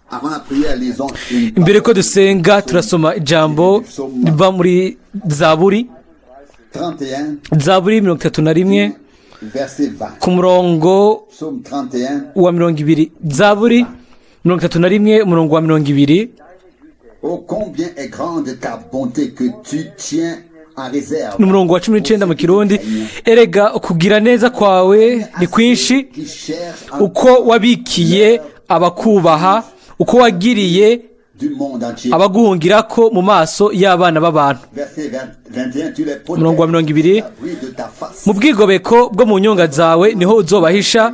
Avant la prière, lisons une Imbere ko dusenga, turasoma ijambo riva muri Zaburi. 31, Zaburi 31, verset 20. ku murongo Psaume 31, wa 20. Zaburi 31, umurongo wa 20. Oh, combien est grande ta bonté que tu tiens en réserve. N'umurongo wa 19 mu Kirundi. Erega ukugira neza kwawe ni kwinshi, Qui cherche en uko wabikiye abakubaha, uko wagiriye du monde entier. abaguhungirako mu maso y'abana b'abantu. Verset 20, 21, tu les protèges Umurongo wa 20. sous l'abri de ta face. Mu bwigobeko bwo mu nyonga zawe niho uzobahisha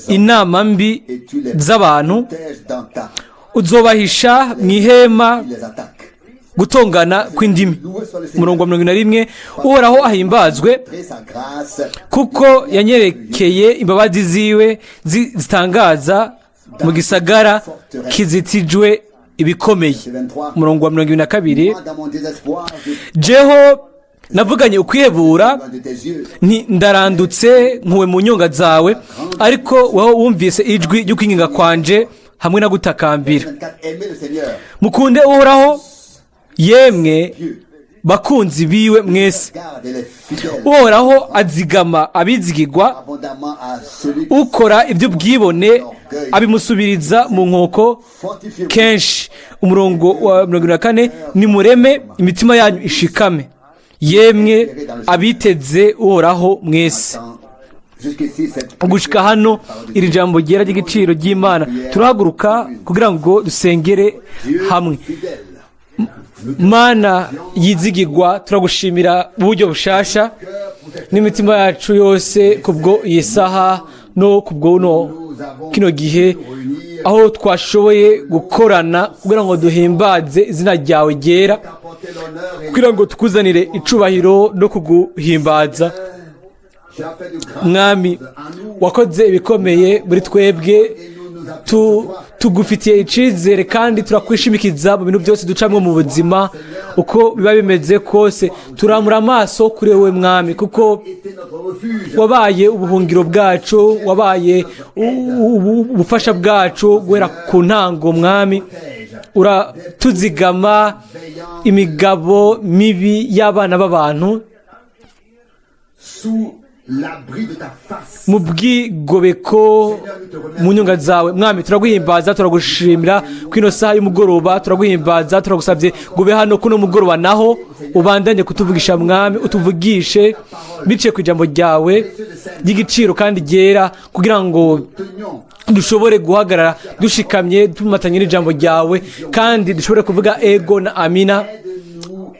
inama mbi Et tu les z'abantu, protèges dans ta uzobahisha mu ihema qui les attaquent. gutongana kw'indimi. Loué soit le Seigneur. Umurongo wa 71. Uhoraho ahimbazwe, Montrer sa grâce kuko yanyerekeye imbabazi ziwe zitangaza mu gisagara kizitijwe ibikomeye. Verset 23. Umurongo wa 22. Moi, dans mon désespoir, je Jeho navuganye ukwihebura loin de tes yeux. nti: "Ndarandutse, nkuwe mu nyonga zawe." Ariko wowe wumvise ijwi ry'ukwinginga kwanje hamwe na gutakambira. 24, aimez le Seigneur. Mukunde Uhoraho, yemwe Dieu bakunzi biwe mwese. garde les fidèles Uhoraho azigama abizigirwa, abondamment à celui qui ukora iby'ubwibone abimusubiriza mu nkoko fortifie. kenshi. Umurongo wa 74. Nimureme imitima yanyu ishikame, yemwe abiteze Uhoraho mwese. Jusqu'ici, cette Gushika hano iri jambo ryera ry'igiciro ry'Imana. Turahaguruka kugira ngo dusengere hamwe. Fidèle. Mana yizigirwa, turagushimira uburyo bushasha n'imitima yacu yose kubwo iyi saha no kubwo no kino gihe aho twashoboye gukorana kugira ngo duhimbaze izina ryawe ryera, T'apporter l'honneur et kugira ngo tukuzanire icubahiro no kuguhimbaza. tu as fait de grandes Mwami, wakoze ibikomeye muri twebwe. Tugufitiye icyizere kandi turakwishimikiza mu bintu byose ducamo mu buzima, uko biba bimeze kose turamura amaso kuri wowe, Mwami, kuko été notre refuge. wabaye ubuhungiro bwacu, wabaye ubufasha bwacu guhera ku ntango. Mwami, uratuzigama imigabo mibi y'abana b'abantu. Sous l'abri de ta face. Mu bwigobeko mu nyunga zawe. Mwami, turaguhimbaza, turagushimira ku ino saha y'umugoroba. Turaguhimbaza, turagusabye ngo ube hano kuno mugoroba naho, ubandanye kutuvugisha. Mwami, utuvugishe biciye ku ijambo ryawe ry'igiciro kandi ryera, kugira ngo Tenions dushobore guhagarara dushikamye, tumatanye n'ijambo ryawe, kandi dushobore kuvuga ego na amina.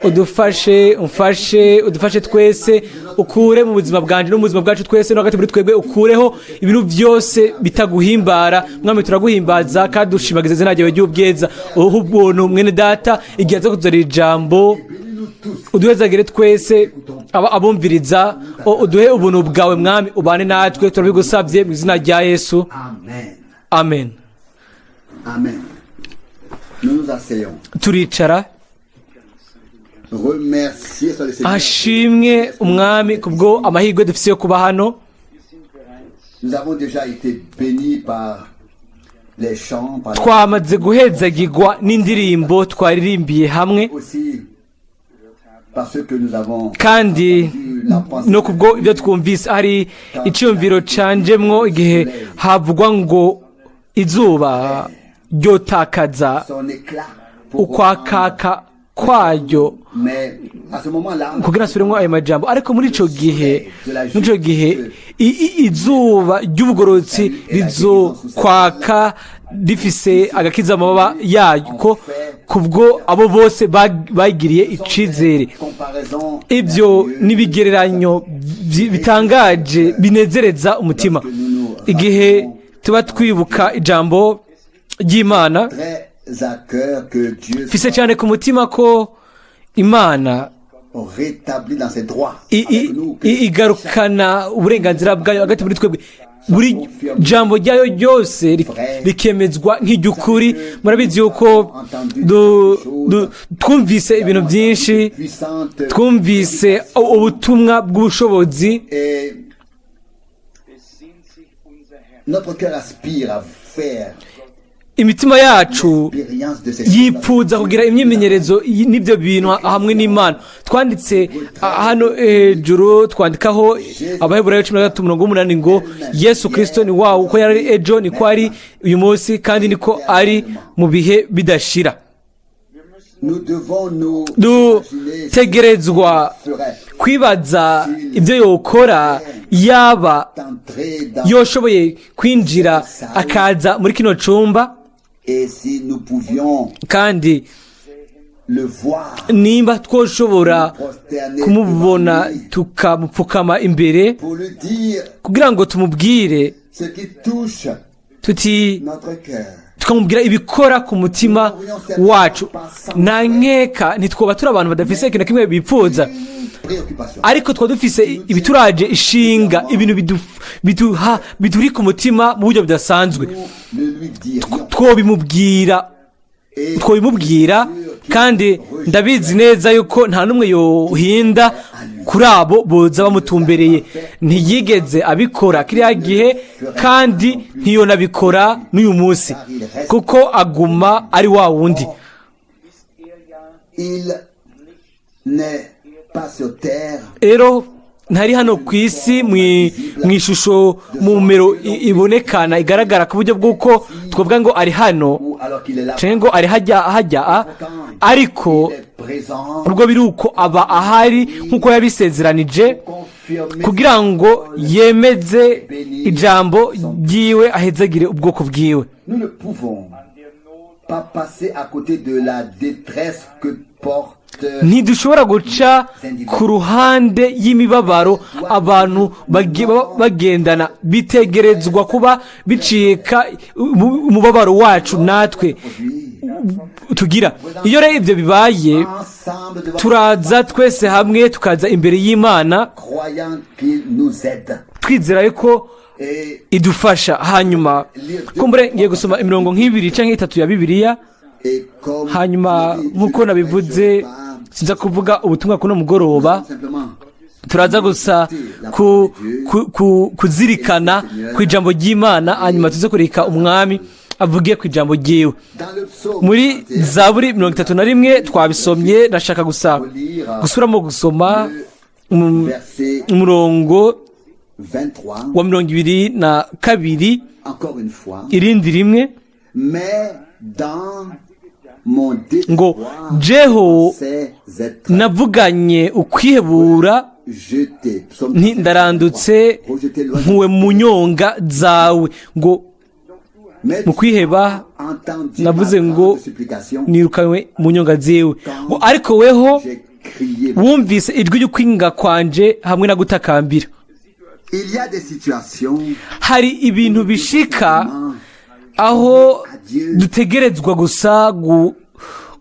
Udufashe, umfashe, udufashe twese, ukure mu buzima bwanjye no mu buzima bwacu twese no hagati muri twebwe, ukureho ibintu byose bitaguhimbara. Mwami, turaguhimbaza kandi dushimagiza izina ryawe ry'ubwiza. Uhe ubuntu mwene data igihe aza kutuzanira ijambo. Uduhezagire twese abumviriza. Uduhe ubuntu bwawe, Mwami, ubane natwe. Turabigusabye mu izina rya Yesu. Amen. Amen. Amen. Nous nous asseyons. Turicara. Remercié soit le Seigneur. Ashimwe Umwami kubwo amahirwe dufite yo kuba hano. Nous avons déjà été bénis par les chants, par Twamaze guhezagirwa n'indirimbo twaririmbiye hamwe, aussi par ce que nous avons kandi entendu, la pensée no kubwo ibyo twumvise. Hari icyumviro canjemwo igihe havugwa ngo izuba ryotakaza son éclat pour ukwakaka kwayo Mais à ce moment-là, kugira asubiremo ayo majambo. Ariko muri ico gihe izuba ry'ubugororotsi rizokwaka rifise agakiza amababa yayo ko kubwo abo bose bagiriye icizere. Comparaison Ibyo n'ibigereranyo bitangaje binezereza umutima igihe tuba twibuka ijambo ry'Imana. Très à cœur que Dieu Mfise cyane ku mutima ko Imana rétablit dans ses droits avec nous, que igarukana uburenganzira bwayo hagati muri twebwe, buri jambo ryayo ryose rikemezwa nk'iry'ukuri. Murabizi yuko twumvise ibintu byinshi, puissante twumvise ubutumwa bw'ubushobozi. Et notre cœur aspire à faire Imitima yacu Expérience de ces choses. Yipfuza kugira imyimenyerezo n'ibyo bintu hamwe n'Imana. Twanditse hano hejuru, twandikaho Abaheburayo 13 umurongo w'umunani ngo Yesu Kirisito ni wawe uko yari ejo, niko ari uyu munsi, kandi niko ari mu bihe bidashira. Nous devons nous imaginer Dutegerezwa ce qu'il ferait kwibaza ibyo yokora yaba d'entrer dans yoshoboye kwinjira akaza muri kino cumba, et si nous pouvions kandi le voir nimba twoshobora prosterner kumubona, devant lui tukamupfukama imbere pour lui dire kugira ngo tumubwire ce qui touche tuti notre cœur. Tukamubwira ibikora ku mutima wacu. Nta nkeka ntitwoba turi abantu badafise ikintu na kimwe bipfuza, Une préoccupation. ariko twaba dufise ibituraje ishinga, ibintu biduha bituri ku mutima mu buryo budasanzwe. Nous le lui dirions. Twobimubwira, Et twobimubwira, kandi ndabizi neza yuko nta n'umwe yohinda kuri abo boza bamutumbereye. Ntiyigeze abikora kiriya gihe, kandi ntiyonabikora n'uyu munsi, kuko aguma ari wa wundi. Il n'est pas sur terre Rero ntari hano ku isi mu ishusho, mu mero ibonekana, igaragara, ku buryo bw'uko twavuga ngo ari hano ou alors qu'il est là. cyangwa ngo ari hajya hajya ariko Il est présent, ubwo biri uko, aba ahari nk'uko yabisezeranije confirmé. kugira ngo yemeze ijambo ryiwe, ahezagire ubwoko bwiwe. Nous ne pouvons pas passer à côté de la détresse que porte Ntidushobora guca ku ruhande y'imibabaro abantu baba bagendana. Bitegerezwa kuba bicika umubabaro wacu natwe tugira. Iyo rero ibyo bibaye, ensemble devant turaza twese hamwe, tukaza imbere y'Imana croyant qu'il nous aide. twizera yuko Et, idufasha. Hanyuma kumbure ngiye gusoma imirongo nk'ibiri cyangwa itatu ya Bibiliya. Et comme Hanyuma nk'uko nabivuze, sinza kuvuga ubutumwa kuno mugoroba. simplement Turaza gusa kuzirikana ku ijambo ry'Imana, hanyuma tuze kureka Umwami avuge ku ijambo ryiwe. Dans le psaume Muri 31, Zaburi 31 twabisomye. Ndashaka gusa gusubiramo gusoma verset umurongo 23, wa 22, encore une fois, irindi rimwe, mais dans mon ngo désespoir, jeho ces êtres navuganye ukwihebura jetés. Psaume nti ndarandutse, rejetés loin. nkuwe mu nyonga zawe, ngo Mais mu kwiheba entendu navuze ma ngo grande supplication, nirukanywe mu nyonga ziwe, ngo ariko weho j'ai crié. wumvise ijwi ry'ukwinga kwanje hamwe na gutakambira. Il y a des situations Hari ibintu bishika aho dutegerezwa gusa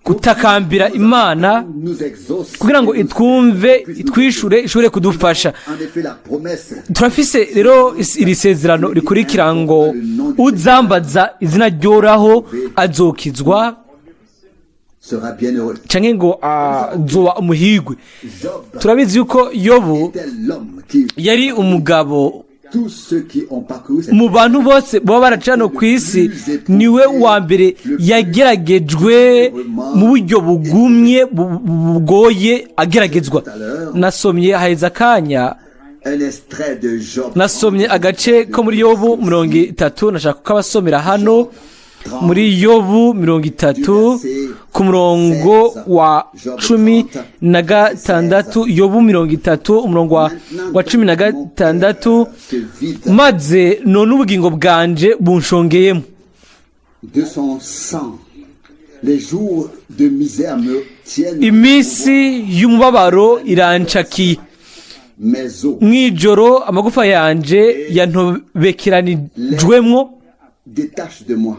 gutakambira Imana nous exauce. kugira ngo itwumve, itwishure, ishobore kudufasha. En effet, la promesse Turafise rero iri sezerano rikurikira ngo uzambaza izina ryoraho azokizwa sera bienheureux. canke ngo azoba umuhigwe. Job Turabizi yuko Yobu était l'homme qui, yari umugabo tous ceux qui ont parcouru cette mu bantu bose baba baraca hano ku isi, niwe wa mbere yageragejwe mu buryo bugumye, bugoye, ageragezwa. Nasomye haheze akanya, un extrait de Job nasomye agace ko muri Yobu 30. Nashaka kukabasomera hano muri Yobu 30 ku murongo wa 16. Yobu 30 umurongo wa 16: se vide maze none ubugingo bwanje bunshongeyemo de son sang. Les jours de misère me tiennent iminsi y'umubabaro irancakiye mes os. Mw'ijoro amagufa yanje yantobekeranijwemwo Détache de moi.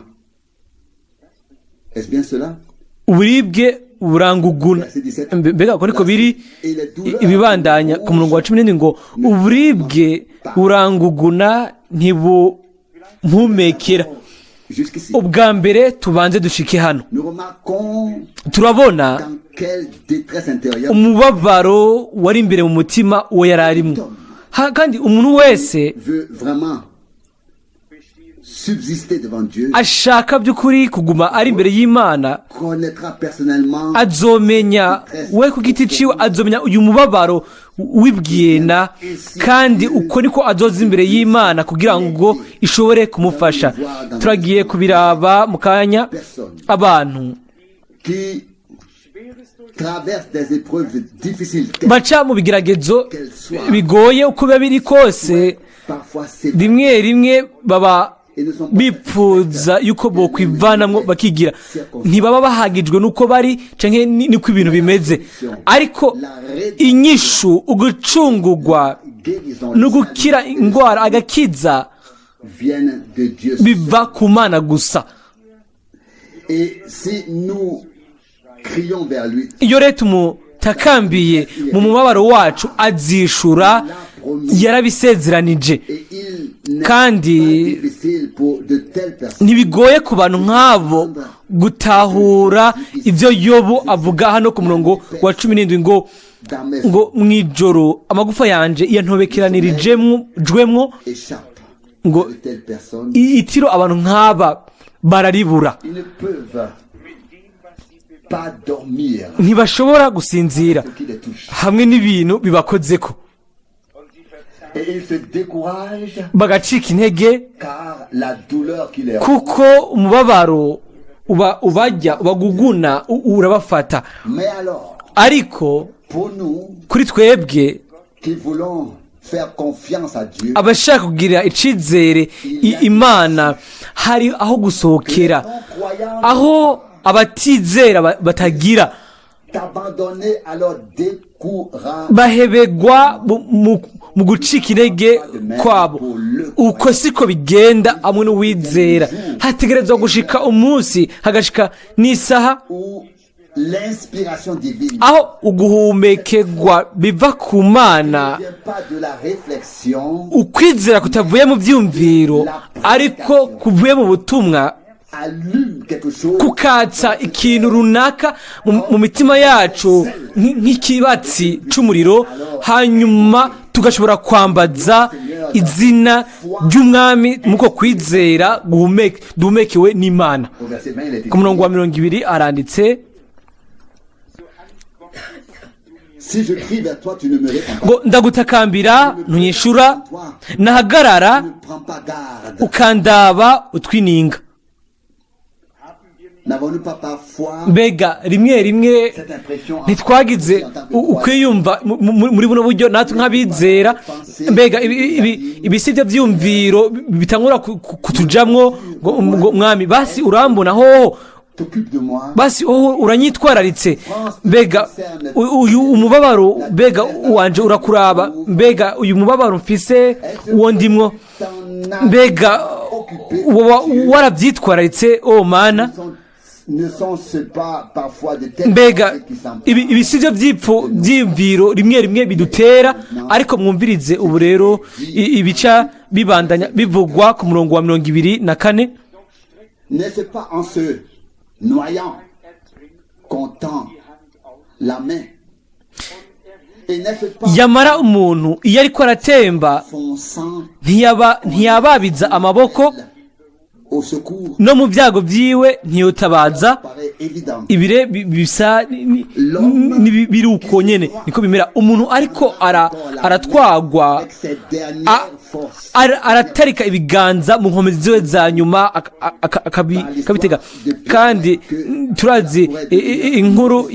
Est-ce bien cela? Uburibwe buranguguna. Mbega uko niko biri? Ibibandanya ku murongo wa 17 ngo uburibwe buranguguna, ntibumpumekera. Jusqu'ici, Ubwa mbere tubanze dushike hano. nous remarquons Turabona dans quelle détresse intérieure umubabaro wari imbere mu mutima uwo yari arimo. Kandi umuntu wese veut vraiment subsister devant Dieu ashaka by'ukuri kuguma ari imbere y'Imana connaîtra personnellement azomenya we ku giti ciwe, azomenya uyu mubabaro w'ibwena, kandi uko niko azoza imbere y'Imana kugira ngo ishobore kumufasha. Turagiye kubiraba mu kanya. Abantu qui traverse des épreuves difficiles, baca mu bigeragezo bigoye, uko biba biri kose, parfois c'est rimwe rimwe baba bipfuza yuko bokwivanamwo bakigira, ntibaba bahagijwe nuko bari canke niko ibintu bimeze. Ariko inyishu, ugucungugwa guérison no gukira indwara, agakiza viennent de Dieu. biva ku Mana gusa. Et si nous crions vers lui, Iyo rero tumutakambiye mu mubabaro wacu, azishura, yarabisezeranije. Et il n'est Kandi pas difficile pour de telles personnes ntibigoye ku bantu nk'abo gutahura ibyo Yobu avuga hano ku murongo wa 17 ngo dans mes ngo mu ijoro amagufa yanje yantobekeranirijemwo. échappe Ngo de telles personnes. Itiro abantu nk'aba bararibura. Ils ne peuvent pas dormir Ntibashobora gusinzira ce qui les touche. hamwe n'ibintu bibakozeko. Et ils se découragent Bagacika intege car la douleur qui les kuko umubabaro uba ubajya ubaguguna, urabafata. Mais alors, Ariko pour nous kuri twebwe qui voulons faire confiance à Dieu, abashaka kugira icizere Imana, hari aho gusohokera non-croyants aho abatizera batagira. t'abandonner à leur découragement. Bahebegwa mu gucika intege kwabo. Uko siko bigenda hamwe n'uwizera. Hategerezwa gushika umunsi, hagashika n'isaha Où l'inspiration divine aho uguhumekegwa biva ku Mana, ne vient pas de la réflexion, ukwizera kutavuye mu byumviro ariko kuvuye mu butumwa, allume quelque chose kukatsa ikintu runaka mu mitima yacu nk'ikibatsi c'umuriro, hanyuma tugashobora kwambaza izina ry'Umwami muko kwizera duhumekewe n'Imana. Au verset 20, il est écrit, Ku murongo wa 20 aranditse: Si je crie vers toi, tu ne me réponds pas. Ngo ndagutakambira ntunyishura, nahagarara Tu ne prends pas garde. ukandaba utwininga. N'avons-nous pas parfois Mbega rimwe rimwe cette impression ntitwagize en tant que croyants? ukwiyumva muri buno buryo natwe nk'abizera? Mbega ibi si byo byiyumviro bitangura kutujamwo ngo mwami, basi urambona hoho? T'occupe de moi. Basi hoho uranyitwararitse? Mbega uyu umubabaro, mbega wanje urakuraba? Mbega uyu mubabaro mfise, uwo ndimwo, T'en as mbega occupé. woba warabyitwararitse, o Mana? Ne sont-ce pas parfois de telles Mbega pensées qui s'emparent ibi si byo byipfu byiyumviro rimwe rimwe bidutera? Ariko mwumvirize ubu rero ibica bibandanya bivugwa ku murongo wa 24. N'est-ce pas en se noyant qu'on tend la main? Et n'est-ce pas Yamara umuntu iyo ariko aratemba, fonçant ntiyababiza amaboko? au secours? No mu byago byiwe ntiyotabaza? Paraît évident. Ibire bisa biri uko nyene niko bimera. Umuntu ariko aratwagwa, Avec ses dernières forces. aratarika ibiganza mu nkomezi ziwe za nyuma, akabitega. Kandi turazi inkuru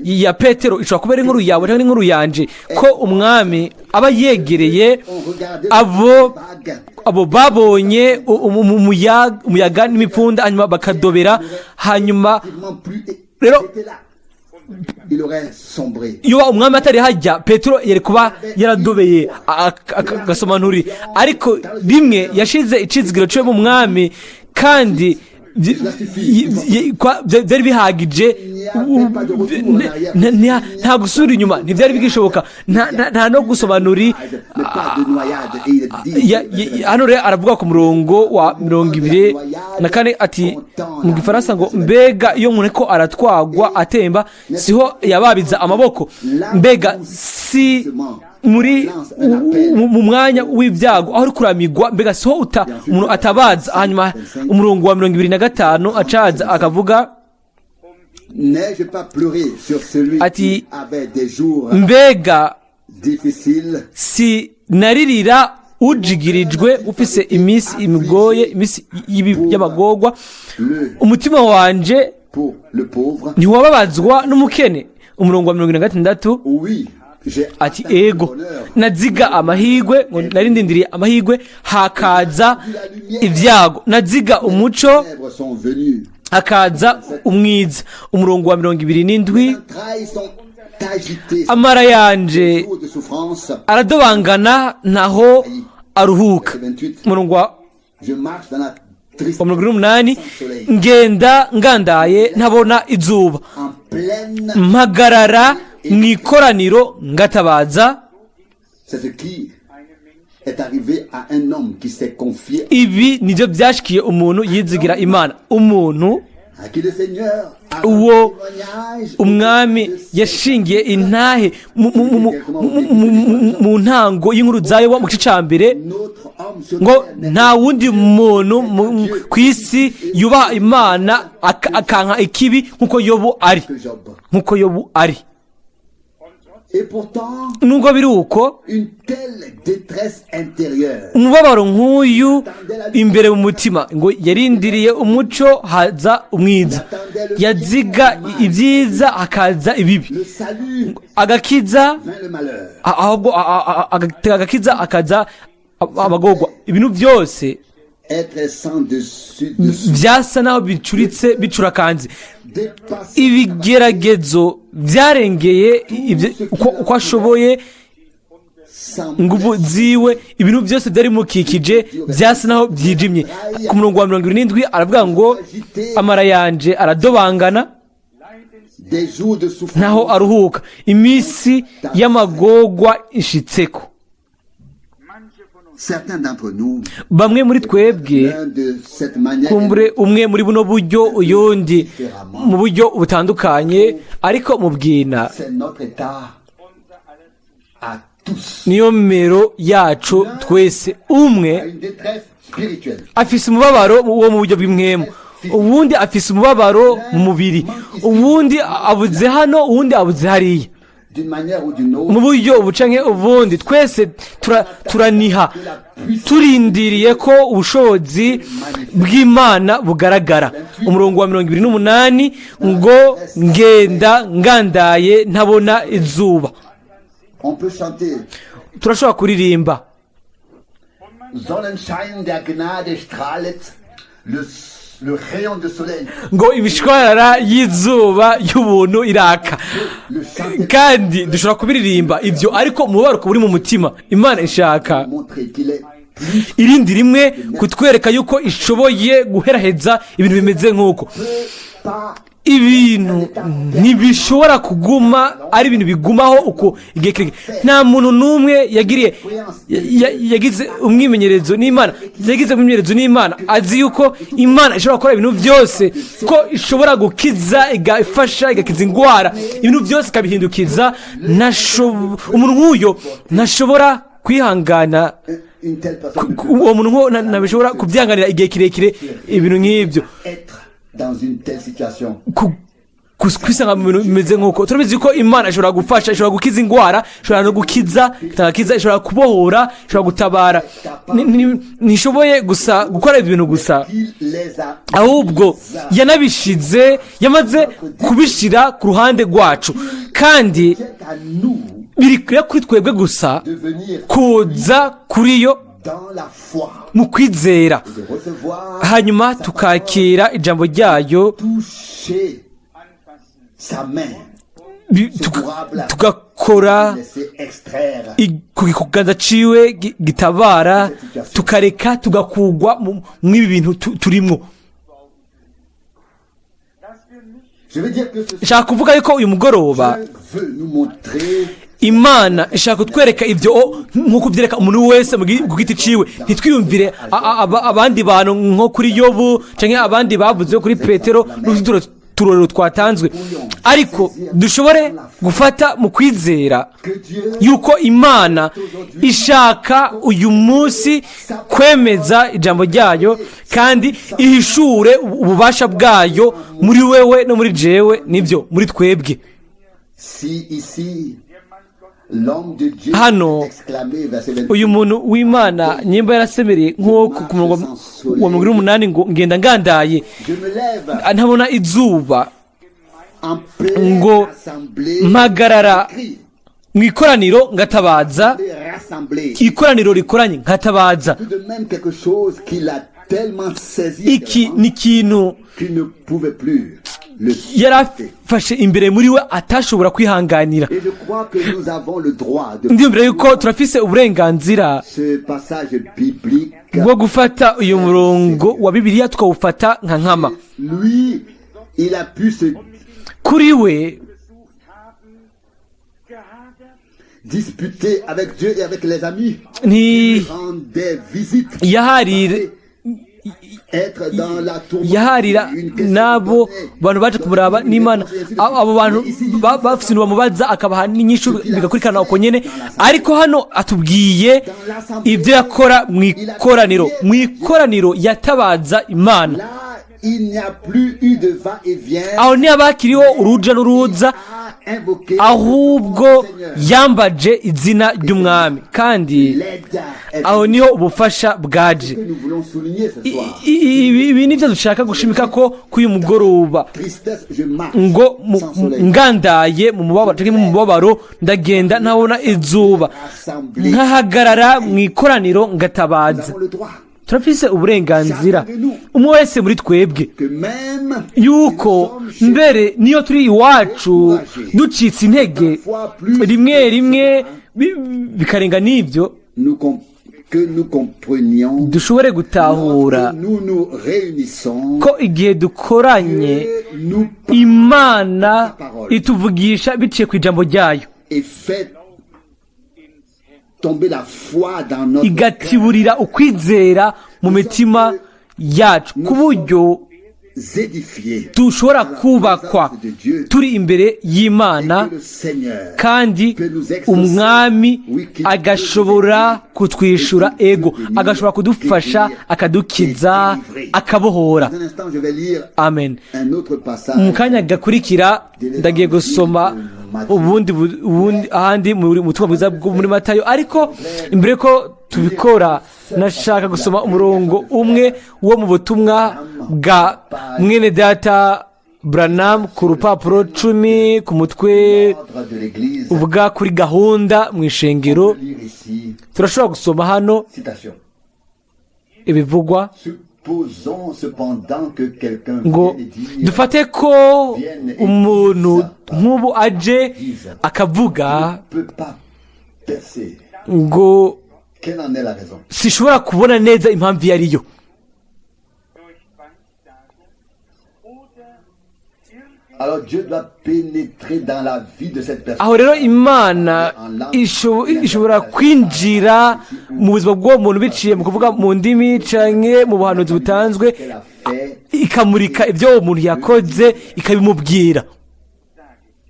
ya Petero, ishobora kuba ari inkuru yawe cyangwa inkuru yanje, ko Umwami aba yegereye On regardait abo les vagues. abo babonye umuyaga n'imipfunda, hanyuma bakadobera, hanyuma Effectivement, plus Rero était là. Il aurait sombré. iyo Umwami atari hajya, Petero yari kuba yaradobeye agasomanuri. Ariko rimwe yashize icizigiro cyo mu Mwami, kandi byari bihagije. Nta gusubira inyuma, ntibyari bigishoboka, nta no gusobanura. Mais pas de noyade. Et il dit, Hano rero aravuga ku murongo wa 24 ati mu Gifaransa ngo: "Mbega iyo umuntu ko aratwagwa atemba, siho yababiza amaboko? Mbega si muri mu mwanya w'ibyago aho uri kuramigwa, mbega siho uta umuntu atabaza?" Hanyuma umurongo wa 25 acaza akavuga N'ai-je pas pleuré sur celui ati qui avait des jours mbega difficiles? si naririra ujigirijwe, ufise iminsi imigoye, iminsi y'amagorwa? Le, Umutima wanje pour le pauvre? ntiwababazwa n'umukene? Umurongo wa 76 Oui, j'ai ati attendu le ego, bonheur. naziga amahirwe, ngo nari ndindiriye amahirwe, hakaza ibyago. Naziga umuco, Les ténèbres sont venues. hakaza umwiza. Umurongo wa 27: Les entrailles sont agitées. Amara yanje Jours de souffrance. aradobangana, ntaho aruhuka. 28. Umurongo wa Je marche dans la tristesse. wa 78: ngenda ngandaye, ntabona izuba. En pleine. Mpagarara mu ikoraniro ngatabaza. C'est ce qui est arrivé à un homme qui s'est confié Ibi nibyo byashikiye umuntu yizigira Imana, umuntu à qui le Seigneur a uwo témoignage Umwami yashingiye intahe mu ntango y'inkuru zayo mu gice cya mbere, Notre homme sur ngo terre n'est nta wundi muntu ku isi yubaha Imana akanka ikibi nk'uko Yobu ari, que Job. nk'uko Yobu ari. Et pourtant, Nubwo biri uko, une telle détresse intérieure umubabaro nk'uyu imbere mu mutima, ngo yarindiriye umuco, haza umwiza, yaziga ibyiza, hakaza ibibi, le salut agakiza vint le malheur. Ahubwo agakiza, akaza abagorwa. Ibintu byose Être sans dessus dessous. byasa naho bicuritse, bicurakanze. Dépasser Ibigeragezo byarengeye uko ashoboye, sans ingufu ziwe. Ibintu byose byari bimukikije byasa naho byijimye. Ku murongo wa 77 aravuga ngo: "Amara yanje aradobangana, des jours de souffrance. ntaho aruhuka, iminsi y'amagorwa ishitseko." Certains d'entre nous, Bamwe muri twebwe, l'un de cette manière, kumbure umwe muri buno buryo, uyundi mu buryo butandukanye, ariko mu bwina c'est notre état à tous. niyo mero yacu twese. Umwe À une détresse spirituelle. afise umubabaro wo mu buryo bw'impwemu, uwundi afise umubabaro mu mubiri, uwundi abuze hano, uwundi abuze hariya. D'une manière ou d'une autre, Mu buryo ubu canke ubundi, twese turaniha, turindiriye ko ubushobozi bw'Imana bugaragara. Umurongo wa 28 ngo: "Ngenda ngandaye, ntabona izuba." on peut chanter Turashobora kuririmba: Sonnenschein der Gnade strahlet, le rayon de soleil, ngo imishwarara y'izuba y'ubuntu iraka. Le chanter Kandi dushobora kubiririmba ibyo, ariko umubabaro ukaba uri mu mutima. Imana ishaka montrer qu'il est plus irindi rimwe kutwereka yuko ishoboye guheraheza ibintu bimeze nk'uko. Pas Ibintu ntibishobora kuguma ari ibintu bigumaho uko igihe kirekire. Nta muntu n'umwe yagiriye yagize umwimenyerezo n'Imana, yagize umwimenyerezo n'Imana, azi yuko Imana ishobora gukora ibintu byose, ko ishobora gukiza, igafasha, igakiza indwara, ibintu byose ikabihindukiza. Umuntu nk'uyo ntashobora kwihangana. Une telle personne ne peut Uwo muntu nk'uwo ntabishobora kubyanganira igihe kirekire ibintu nk'ibyo. être dans une telle situation. Kwisanga mu bintu bimeze nk'uko. Turabizi ko Imana ishobora gufasha, ishobora gukiza indwara, ishobora no gukiza, itakiza, ishobora kubohora, ishobora gutabara. Ntishoboye gusa gukora ibintu gusa, Il les a ahubwo yanabishize, yamaze kubishira ku ruhande rwacu, kandi C'est à nous biri kuri twebwe gusa de venir kuza kuri yo dans la foi, mu kwizera, de recevoir, hanyuma tukakira ijambo ryayo, toucher sa main, tugakora laisser extraire ku kiganza ciwe gitabara, tukareka tugakugwa mw'ibi bintu turimwo. Je veux dire que ce soir, Nshaka kuvuga yuko uyu mugoroba Dieu veut nous montrer Imana ishaka kutwereka ibyo nk'uko byereka umuntu wese ku giti ciwe. Ntitwiyumvire abandi bantu nko kuri Yobu cyangwa abandi bavuze kuri Petero n'utundi turorero twatanzwe, ariko dushobore gufata mu kwizera que Dieu yuko Imana ishaka uyu munsi kwemeza ijambo ryayo kandi ihishure ububasha bwayo muri wewe no muri jewe, nibyo, muri twebwe. Si ici l'homme de Dieu Hano, exclamé verset 28, uyu muntu w'Imana nyimba yarasemereye nk'uko ku murongo wa 28 ngo: "Ngenda ngandaye, je me lève ntabona izuba, en pleine ngo assemblée, mpagarara crie, mu ikoraniro ngatabaza, rassemblée. Ikoraniro rikoranye nkatabaza." Tout de même quelque chose qui l'a tellement saisi Iki ni ikintu qu'il ne pouvait plus le supporter. Yarafashe imbere muri we atashobora kwihanganira. Et je crois que nous avons le droit de Ndiyumvira yuko turafise uburenganzira ce passage biblique. bwo gufata uyu murongo wa Bibiliya tukawufata nka nkama. Lui, il a pu se Kuri we disputer avec Dieu et avec les amis, nti rendre des visites, yaharira être dans la tourmente. Yaharira Une question n'abo donnée. bantu baje kumuraba n'Imana. Abo bantu bafise ibintu bamubaza, akabaha n'inyishu, bigakurikirana uko nyene. Ariko hano atubwiye ibyo yakora mu ikoraniro. Mu ikoraniro yatabaza Imana. Là, il n'y a plus eu de va-et-vient. Aho ntiyabakiriho uruja n'uruza, A invoqué ahubwo le Seigneur. yambaje izina ry'Umwami, kandi L'aide est aho niho ubufasha bwaje. que nous voulons souligner ce soir. Ibi nibyo dushaka gushimika ko k'uyu mugoroba. Tristesse, je marche Ngo sans soleil. ngandaye mu mubabaro canke mu mubabaro, ndagenda ntabona izuba, Assemblée. nkahagarara mu ikoraniro Nous ngatabaza. avons le droit Turafise uburenganzira, umwe wese muri twebwe, que même yuko mbere niyo turi iwacu ducitse intege rimwe rimwe bikarenga n'ibyo, que nous comprenions dushobore gutahura lorsque nous nous réunissons, ko igihe dukoranye, Dieu nous Imana ituvugisha biciye ku ijambo ryayo, et fait tomber la foi dans notre cœur. igatiburira ukwizera mu mitima yacu ku buryo Édifiés dushobora kubakwa turi imbere y'Imana, que le Seigneur kandi Umwami agashobora kutwishura, ego, agashobora kudufasha, akadukiza, akabohora. Dans un instant, je vais lire Amen. un autre passage. Mu kanya gakurikira ndagiye gusoma ubundi ahandi mu butumwa bwiza bwo muri Matayo, ariko imbere ko tubikora nashaka gusoma umurongo umwe wo mu butumwa bwa mwene data Branham ku rupapuro 10 ku mutwe Ordre de l'Église. uvuga kuri gahunda mu ishengero. Lire ici, Turashobora gusoma hano citation. ibivugwa Supposons cependant que quelqu'un ngo: vienne et dise, "Dufate ko umuntu nk'ubu aje akavuga ne peut pas percer. ngo: Quelle en est la raison? 'Sishobora kubona neza impamvu iyo ariyo.'" Durch Weissagung oder Alors Dieu doit pénétrer dans la vie de cette personne. Aho rero Imana ishobora kwinjira mu buzima bw'uwo muntu biciye mu kuvuga mu ndimi canke mu buhanuzi butanzwe, Qu'elle a fait ikamurika ibyo uwo muntu yakoze, ikabimubwira.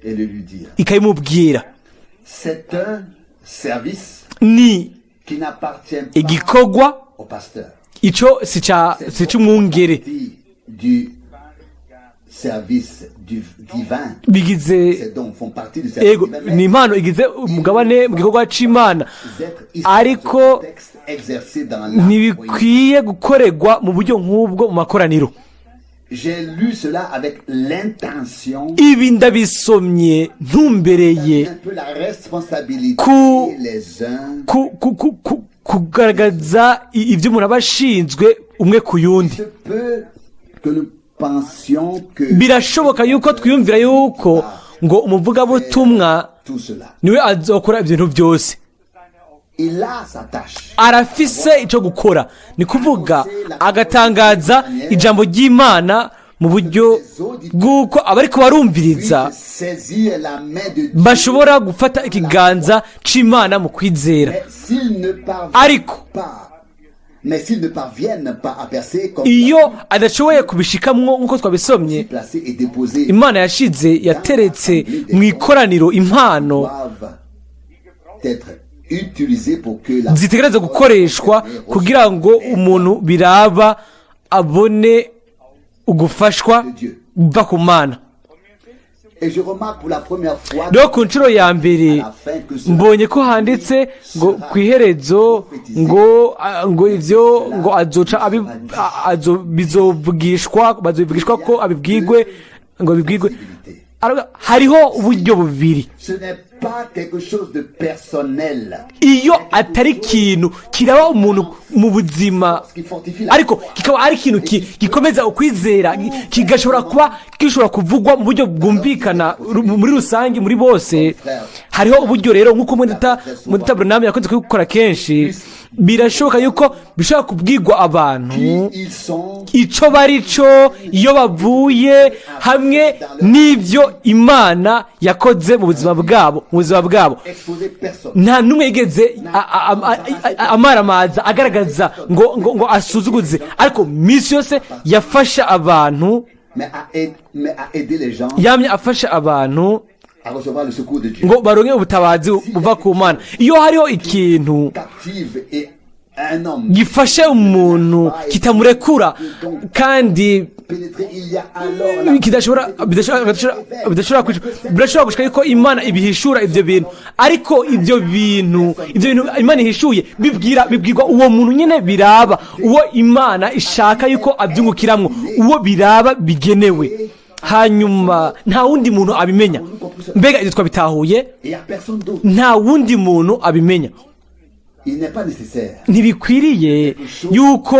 Et le lui dire. Ikabimubwira. C'est un service Ni qui n'appartient pas igikorwa au pasteur. ico si c'umwungere. Partie du service du divin. Bigize Ces dons font partie du service ego divin. Mais ni impano igize umugabane mu gikorwa c'Imana, être ici ariko dans ce contexte exercé dans la ntibikwiye gukorerwa mu buryo nk'ubwo mu makoraniro. J'ai lu cela avec l'intention, Ibi ndabisomye ntumbereye un peu la responsabilité les uns. kugaragaza ibyo umuntu aba ashinzwe umwe ku yundi. Il se peut que nous pensions que Birashoboka yuko twiyumvira yuko ngo umuvugabutumwa tout cela. niwe azokora ibintu byose. Il a sa tâche. Arafise icyo gukora, ni kuvuga agatangaza ijambo ry'Imana. mu buryo bw'uko abariko barumviriza puissent saisir la main de Dieu. bashobora gufata ikiganza c'Imana mu kwizera. Mais s'ils ne parviennent Ariko pas, mais s'ils ne parviennent pas à percer comme iyo adashoboye kubishikamwo nk'uko twabisomye, placé et déposé Imana yashize, yateretse mu ikoraniro impano doivent être utilisés pour que la zitegereza gukoreshwa kugira ngo umuntu biraba abone ugufashwa buva ku Mana. Et je remarque pour la première fois Rero ku nshuro ya mbere à la fin que cela mbonye ko handitse ngo ku iherezo ngo ivyo ngo azoca bizovugishwa, bazobivugishwa ko abibwigwe, ngo bibwigwe. Hariho uburyo bubiri. Ce n'est pas quelque chose de personnel. Iyo atari ikintu kiraba umuntu mu buzima, Ce qui fortifie la ariko kikaba ari ikintu gikomeza ukwizera, kigashobora kuba gishobora kuvugwa mu buryo bwumvikana muri rusange, muri bose. Hariho uburyo rero, nk'uko mwedata Branham yakunze kubikora kenshi, birashoboka yuko bishobora kubwirwa abantu qui ils sont ico bari cyo, iyo bavuye, hamwe n'ibyo Imana yakoze mu buzima bwabo. Exposé personne. Nta n'umwe yigeze amaramaza agaragaza ngo asuzuguze, ariko minsi yose yafasha abantu. Mais à aider les gens Yamye afasha abantu à recevoir le secours de Dieu. ngo baronke ubutabazi buva ku Mana. Iyo hariho ikintu Captive et un homme gifashe umuntu kitamurekura kandi pénétré, il y a alors la kidashobora bidashobora birashobora gushika yuko Imana ibihishura ibyo bintu, ariko ibyo bintu Imana ihishuye bibwirwa uwo muntu nyine biraba, uwo Imana ishaka yuko abyungukiramwo, uwo biraba bigenewe. Hanyuma nta wundi muntu abimenya. Mbega ibyo twabitahuye? Et il n'y a personne d'autre. Nta wundi muntu abimenya. Il n'est pas nécessaire. Ntibikwiriye yuko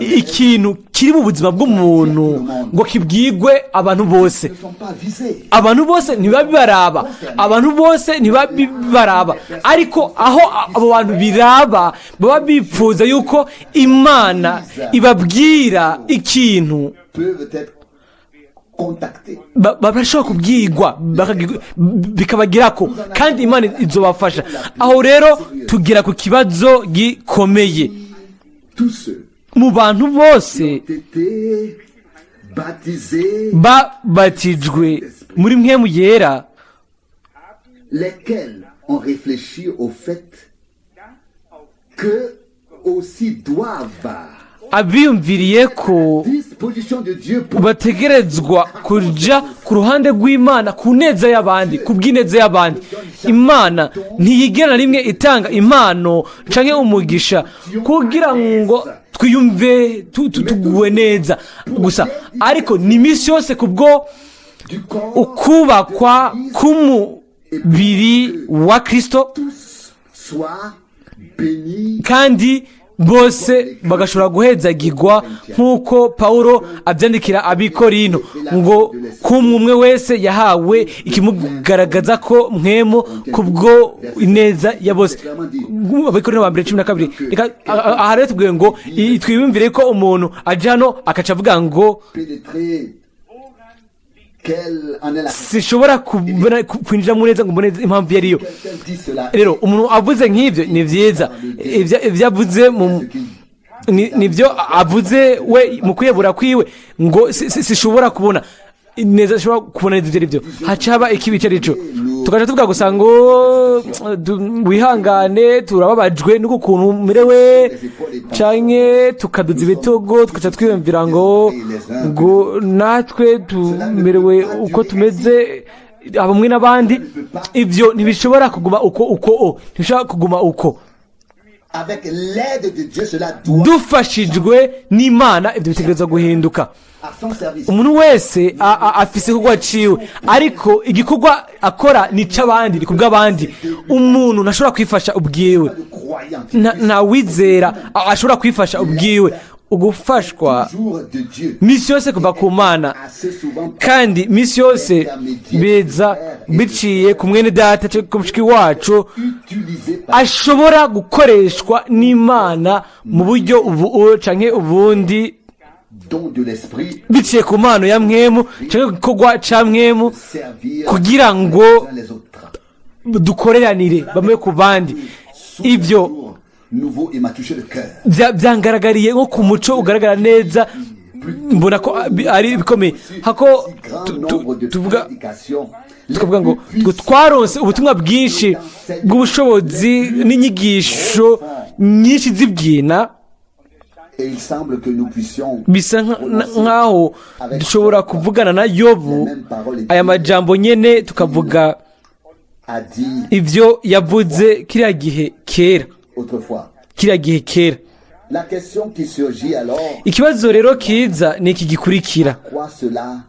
ikintu kiri mu buzima bw'umuntu ngo kibwigwe abantu bose. Ils ne sont pas visés. Abantu bose ntibabibaraba, abantu bose ntibabibaraba, ariko aho abo bantu biraba baba bipfuza yuko Imana ibabwira ikintu, Peuvent être contactés. Barashobora kubwirwa, bikabagirako, kandi Imana izobafasha. Aho rero tugera ku kibazo gikomeye. Tous ceux Mu bantu bose qui ont été baptisés, babatijwe muri Mpwemu Yera, lesquels ont réfléchi au fait que aussi doivent abiyumviriye ko disposition de Dieu pour bategerezwa kuja ku ruhande rw'Imana ku neza y'abandi, ku bw'ineza y'abandi. Imana ntiyigera na rimwe itanga impano canke umugisha kugira ngo twiyumve tuguwe neza gusa, ariko ni iminsi yose kubwo du corps ukubakwa k'umubiri wa Kristo, tous soient bénis kandi bose bagashobora guhezagirwa, nk'uko Pawulo abyandikira Abikorino ngo kumwe umwe wese yahawe ikimugaragaza ko Mpwemu kubwo ineza ya bose. Abikorino ba mbere 12. Reka aha rero tubwiye ngo twiyumvire ko umuntu aje hano akaca avuga ngo pénétrer quelle en est la sinshobora kwinjira mu neza ngo mbone impamvu iyo ariyo. Quelqu'un dit cela. Rero umuntu avuze nk'ibyo ni byiza. Ibyo avuze nibyo avuze we mu kwiyebura kwiwe ngo sishobora kubona neza, ashobora kubona neza ibyo ari byo, haca haba ikibi icyo ari cyo, tugaca tuvuga gusa ngo wihangane, turababajwe n'uko ukuntu umerewe, canke tukaduza ibitogo, tugaca twiyumvira ngo natwe tumerewe uko tumeze bamwe n'abandi. Ibyo ntibishobora kuguma uko ntibishobora kuguma uko. Avec l'aide de Dieu, cela doit Dufashijwe n'Imana, ibyo bitegerezwa guhinduka. à son service. Umuntu wese afise igikorwa ciwe, ariko igikorwa akora ni ic'abandi, ni kubw'abandi. Umuntu ntashobora kwifasha ubwiwe. De croyant Nta wizera ashobora kwifasha ubwiwe. Ugufashwa toujours de Dieu. misi yose kuva ku Mana, Assez souvent kandi misi yose biza biciye ku mwene data canke ku mushiki wacu utilisé par ashobora gukoreshwa n'Imana mu buryo ubu canke ubundi. don de l'esprit, Biciye ku mpano ya Mpwemu cyangwa igikorwa cya Mpwemu servir kugira ngo les uns les autres. Dukoreranire bamwe ku bandi. Sous Ibyo un jour nouveau, il m'a touché le cœur. Byangaragariye nko ku muco ugaragara neza, mbona ko ari bikomeye hako Si grand nombre de tuvuga prédications, tukavuga ngo twaronse ubutumwa bwinshi bw'ubushobozi n'inyigisho nyinshi z'ibwina. Et il semble que nous puissions Bisa nk'aho dushobora kuvugana na Yobu aya majambo nyene, tukavuga a dit ibyo yavuze kiriya gihe kera, autrefois. kiriya gihe kera. La question qui surgit alors, Ikibazo rero kiza ni iki gikurikira: quoi cela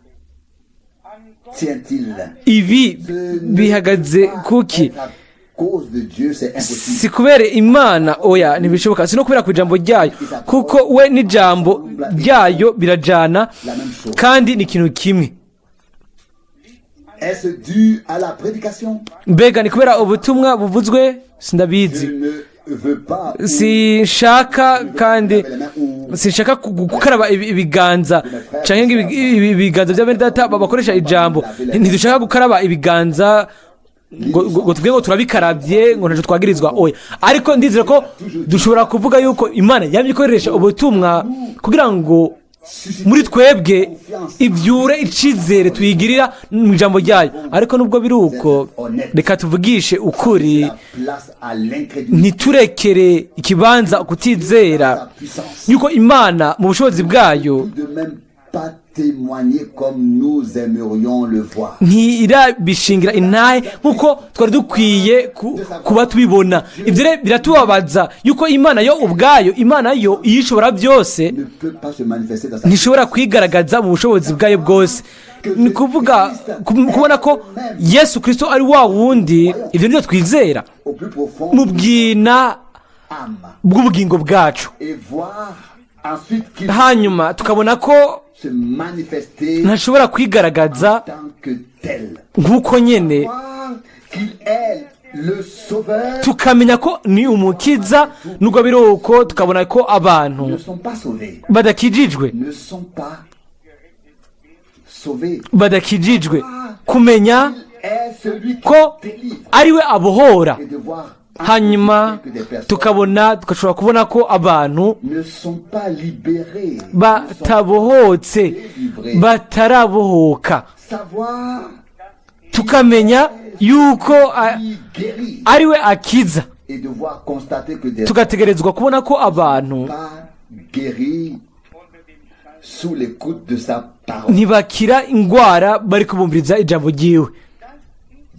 tient-il? Ibi bihagaze kuki? Être à cause de Dieu, c'est impossible. Si kubera Imana, oya, ntibishoboka. Si no kubera ku ijambo ryayo, kuko we n'ijambo ryayo birajana kandi ni ikintu kimwe. Est-ce dû à la prédication? Mbega ni kubera ubutumwa buvuzwe? Sindabizi. Je ne veux pas Sinshaka kandi sinshaka gukaraba ibiganza canke ngo ibiganza bya bene data bakoresha ijambo. Ntidushaka gukaraba ibiganza ngo tuvuge ngo turabikarabye, ngo ntacyo twagirizwa, oya. Ariko ndizera ko dushobora kuvuga yuko Imana yamye ikoresha ubutumwa kugira ngo muri twebwe ibyure icizere tuyigirira mu ijambo ryayo. Ariko nubwo biri uko, reka tuvugishe ukuri, la place à l'incrédulité. Ntiturekere ikibanza kutizera Sa puissance. yuko Imana mu bushobozi bwayo De même pas témoigner comme nous aimerions le voir. Ntirabishingira intahe nk'uko twari dukwiye kuba tubibona. Ibyo rero biratubabaza yuko Imana yo ubwayo, Imana yo iyishobora byose, Ne peut pas se manifester dans sa ntishobora kwigaragaza mu bushobozi bwayo bwose. Ni kuvuga kubona ko Yesu Kirisito ari wa wundi, ibyo nibyo twizera au plus profond mu bwina âme. bw'ubugingo bwacu. Et voir ensuite qu'il Hanyuma tukabona ko se manifester ntashobora kwigaragaza en tant que tel. nk'uko nyene. Voir qu'il est le sauveur Tukamenya ko ni umukiza, nubwo biri uko tukabona ko abantu ne sont pas sauvés. badakijijwe. Ne sont pas sauvés. Badakijijwe. Kumenya Est celui qui ko délivre. ari we abohora, Et de voir hanyuma que des personnes tukabona, tugashobora kubona ko abantu ne sont pas libérées. Ne sont batabohotse, batarabohoka. Savoir Tukamenya yuko qui guérit. ari we akiza, Et devoir constater que des tugategerezwa kubona ko abantu pas guéris sous l'écoute de sa parole. Ntibakira indwara bari kubumviriza ijambo ryiwe.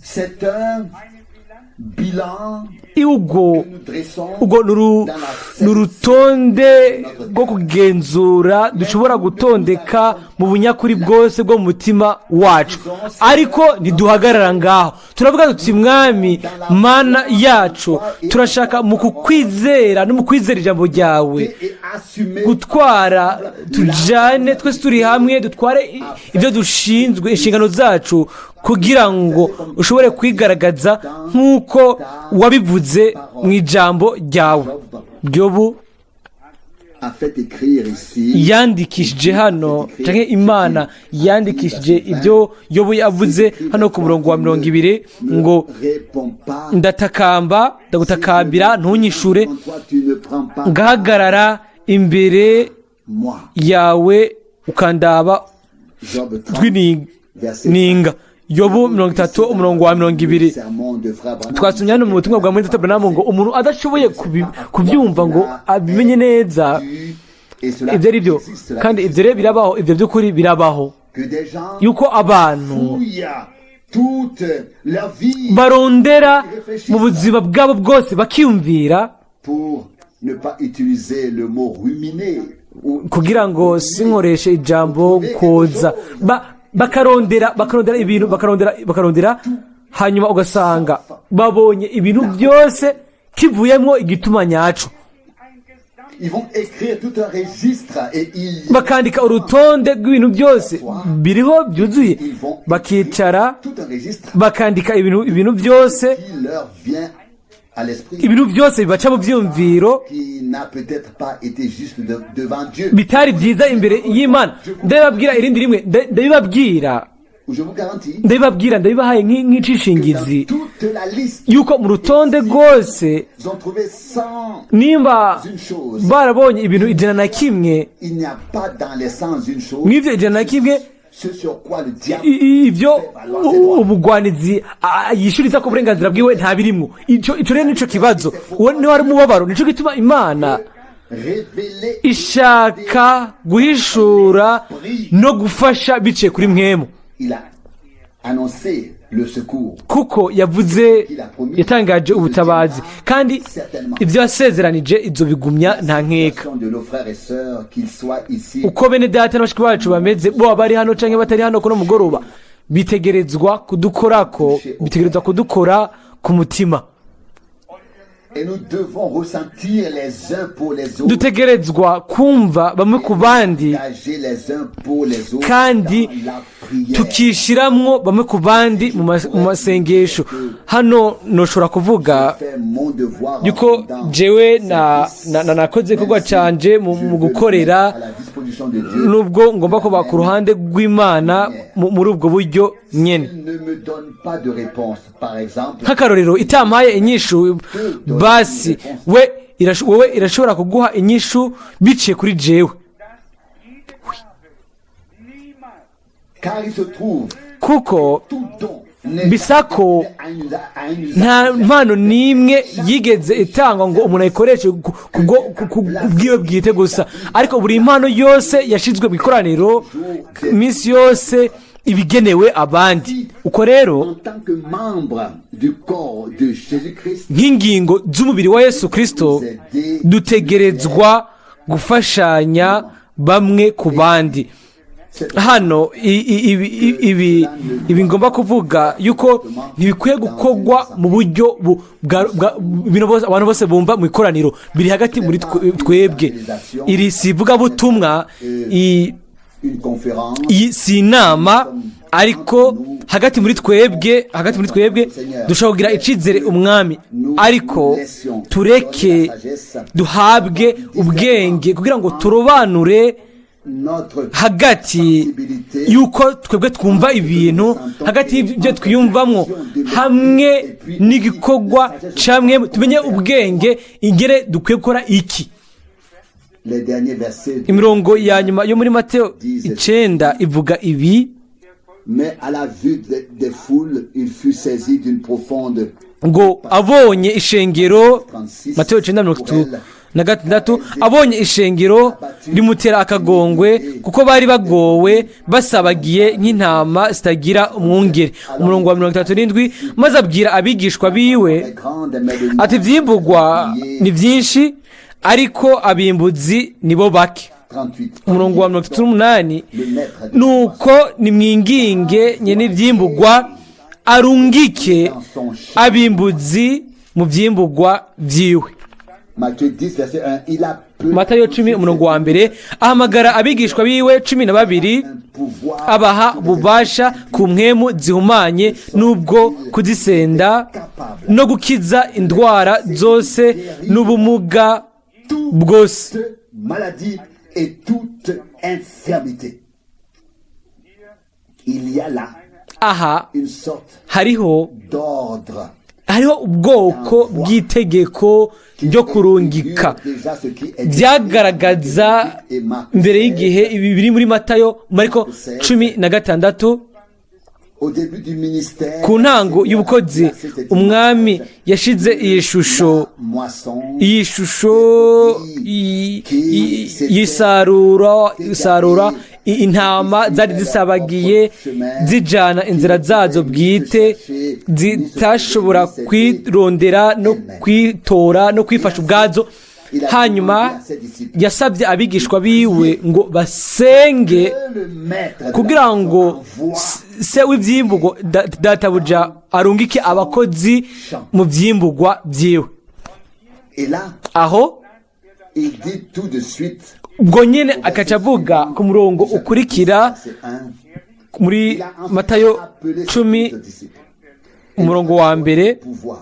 C'est un bilan Ubwo que nous dressons ubwo ni urutonde rwo kugenzura dushobora gutondeka mu bunyakuri bwose bwo mu mutima wacu. Ariko ntiduhagarara ngaho, turavuga tuti: "Mwami Mana yacu, turashaka mu kukwizera no mu kwizera ijambo ryawe et assumer gutwara, tujyane twese turi hamwe, dutware ibyo dushinzwe, inshingano zacu, kugira ngo ushobore kwigaragaza nk'uko wabivuze mu ijambo ryawe." Yobu a fait écrire ici yandikishije hano, cyangwa Imana yandikishije ibyo Yobu yavuze hano ku murongo wa 20 ngo: réponds pas. "Ndatakamba, ndagutakambira, ntunyishure, Toi, tu ne prends pas ngahagarara imbere moi. yawe ukandaba Job 30, verset tw'ininga." Yobu 30, umurongo wa 20. Sermon de frère Branham. Twasomye hano mu butumwa bwa mwene Branham ngo umuntu adashoboye kubyumva ngo abimenye neza, Et cela ibyo ari byo existe, cela kandi existe. ibyo rero birabaho, ibyo by'ukuri birabaho Que des gens yuko abantu fouillent toute leur vie barondera mu buzima bwabo bwose, bakiyumvira, pour ne pas utiliser le mot ruminer ou kugira ngo sinkoreshe ijambo koza. Bakarondera, bakarondera ibintu, bakarondera, bakarondera, hanyuma ugasanga babonye ibintu byose kivuyemo igituma nyaco. Ils vont écrire tout un registre et ils, Bakandika urutonde rw'ibintu byose biriho byuzuye, ils vont bakicara tout un registre bakandika ibintu byose qui leur vient à l'esprit Ibintu byose bibaca mu byiyumviro qui n'a peut-être pas été juste devant Dieu. Bitari byiza imbere y'Imana. Ndabibabwira irindi rimwe, ndabibabwira, Je vous garantis ndabibabwira, ndabibahaye nk'icishingizi que dans toute la liste, yuko mu rutonde rwose, ils ont trouvé 100 nimba une chose. barabonye ibintu 101, Il n'y a pas dans les 101 choses mw'ibyo 101, ce sur quoi le diable ibyo ubugwanizi yishuriza ko uburenganzira bwiwe nta birimwo. Ico rero nico kibazo, uwo niwe ari umubabaro. Nico gituma Imana révélé ishaka guhishura no gufasha biciye kuri mwemu, il a annoncé le secours. Kuko yavuze, yatangaje ubutabazi, kandi ibyo yasezeranije izo bigumya nta nkeka. De nos frères et sœurs, qu'ils soient ici Uko bene data na bashiki bacu bameze, bo bari hano canke batari hano kuno mugoroba, bitegerezwa kudukorako, bitegerezwa kudukora ku mutima. Et nous devons ressentir les uns pour les autres, Dutegerezwa kumva bamwe ku bandi, engager les uns pour les autres kandi dans la prière. Tukishiramwo bamwe ku bandi mu masengesho. Hano noshobora kuvuga Faire mon devoir en yuko rendant jewe na service, nakoze igikorwa même si canje je mu veux gukorera, me mettre à la disposition de Dieu. Nubwo ngomba kuba ku ruhande rw'Imana muri ubwo buryo nyene. Il ne me donne pas de réponse, par exemple, Nk'akarorero, itampaye inyishu, basi we wowe irashobora kuguha inyishu biciye kuri jewe. Dass jede Gabe niemals car il se trouve Kuko tout don n'est bisako à un usage nta mpano n'imwe yigeze itangwa ngo umuntu ayikoreshe ku bwiwe bwite gusa, ariko buri mpano yose yashyizwe mu ikoraniro iminsi yose ibigenewe abandi. Uko rero, En tant que membre du corps de Jésus-Christ, nk'ingingo z'umubiri wa Yesu Kirisito, dutegerezwa gufashanya bamwe ku bandi. Hano ibi ngomba kuvuga yuko ntibikwiye gukorwa mu buryo ibintu abantu bose bumva mu ikoraniro, biri hagati muri twebwe. Iri si ivugabutumwa, une conférence, iyi si inama, ariko hagati muri twebwe dushobora kugira icizere umwami, ariko tureke duhabwe ubwenge kugira ngo turobanure notre hagati y'uko twebwe twumva ibintu, hagati y'ibyo twiyumvamo hamwe n'igikorwa camwe, tumenye ubwenge ingere dukwiye gukora iki. Les derniers versets. Imirongo ya nyuma yo muri Mateo 9 ivuga ibi: Mais à la vue des foules, il fut saisi d'une profonde Ngo abonye ishengero, Mateo 9:36, abonye ishengero rimutera akagongwe, kuko bari bagowe basabagiye nk'intama zitagira umwungeri. Umurongo wa 37: maze abwira abigishwa biwe grande mais de ati: "Ivyimburwa ni byinshi, ariko abimbuzi nibo bake." 38. Umurongo wa 38: Le maître de "Nuko nimwinginge nyene ivyimburwa arungike abimbuzi mu vyimburwa vyiwe." Matthieu 10, verset 1, il a peu Matayo 10 umurongo wa mbere: ahamagara abigishwa biwe 12, un pouvoir abaha ububasha ku mpwemu zihumanye n'ubwo kuzisenda no gukiza indwara zose n'ubumuga bwose. Toute maladie et toute infirmité. Il y a là Aha une sorte hariho d'ordre hariho ubwoko bw'itegeko ryo kurungika déjà ce qui est byagaragaza mbere y'igihe ibi biri muri Matayo, Mariko 16. Au début du ministère, Ku ntango y'ubukozi, umwami yashize iyi shusho, moisson iyi shusho y'isarura, isarura, intama zari zisabagiye zijana inzira zazo bwite, zitashobora kwirondera no kwitora no kwifasha ubwazo. Hanyuma yasabye abigishwa biwe ngo basenge le maître de kugira ngo se w'ivyimburwa, databuja, arungike abakozi mu vyimburwa vyiwe. Et là, Aho il dit tout de suite, ubwo nyene akaca avuga ku murongo ukurikira verset 1, muri il a ensuite Matayo appelé ses 10 douze disciples. umurongo wa mbere: Pouvoir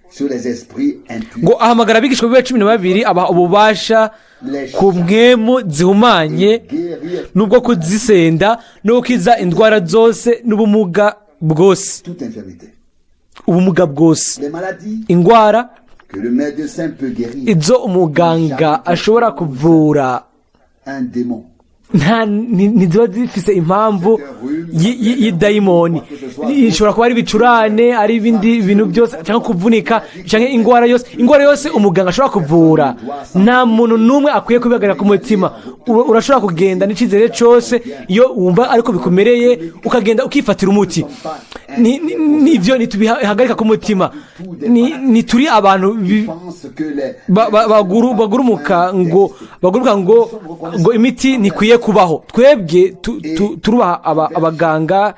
sur les esprits impurs, Ngo ahamagara abigishwa biwe 12, abaha ububasha ku mpwemu zihumanye guérir n'ubwo kuzisenda no gukiza indwara zose n'ubumuga bwose. toute infirmité. Ubumuga bwose. Les maladies Indwara que le médecin peut guérir, izo umuganga ashobora kuvura un démon. nta ntiziba zifise impamvu y'idayimoni. Ishobora kuba ari ibicurane, ari ibindi bintu byose, cyangwa kuvunika, cyangwa indwara yose. Indwara yose umuganga ashobora kuvura, nta muntu n'umwe akwiye kubihagarika ku mutima. Urashobora kugenda n'icyizere cyose iyo wumva ariko bikumereye, ukagenda ukifatira umuti. Nibyo, ntitubihagarika ku mutima. Ntituri abantu Pense que les baguruka ngo imiti ntikwiye kubaho. Twebwe turubaha abaganga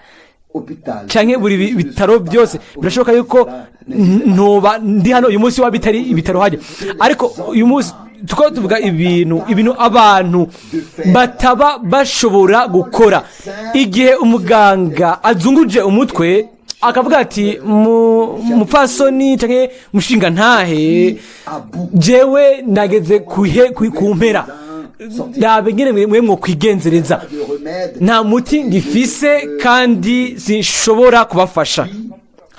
hôpital canke buri bitaro byose. Birashoboka yuko ntoba ndi hano uyu munsi waba bitari ibitaro hajya, ariko uyu munsi tuko tuvuga ibintu abantu bataba bashobora gukora. Igihe umuganga azunguje umutwe akavuga ati: "Mupfasoni canke mushinga ntahe, à bout jewe nageze ku mpera, ndabe nyene mwe mwokwigenzereza, de remède nta muti ngifise kandi sinshobora kubafasha."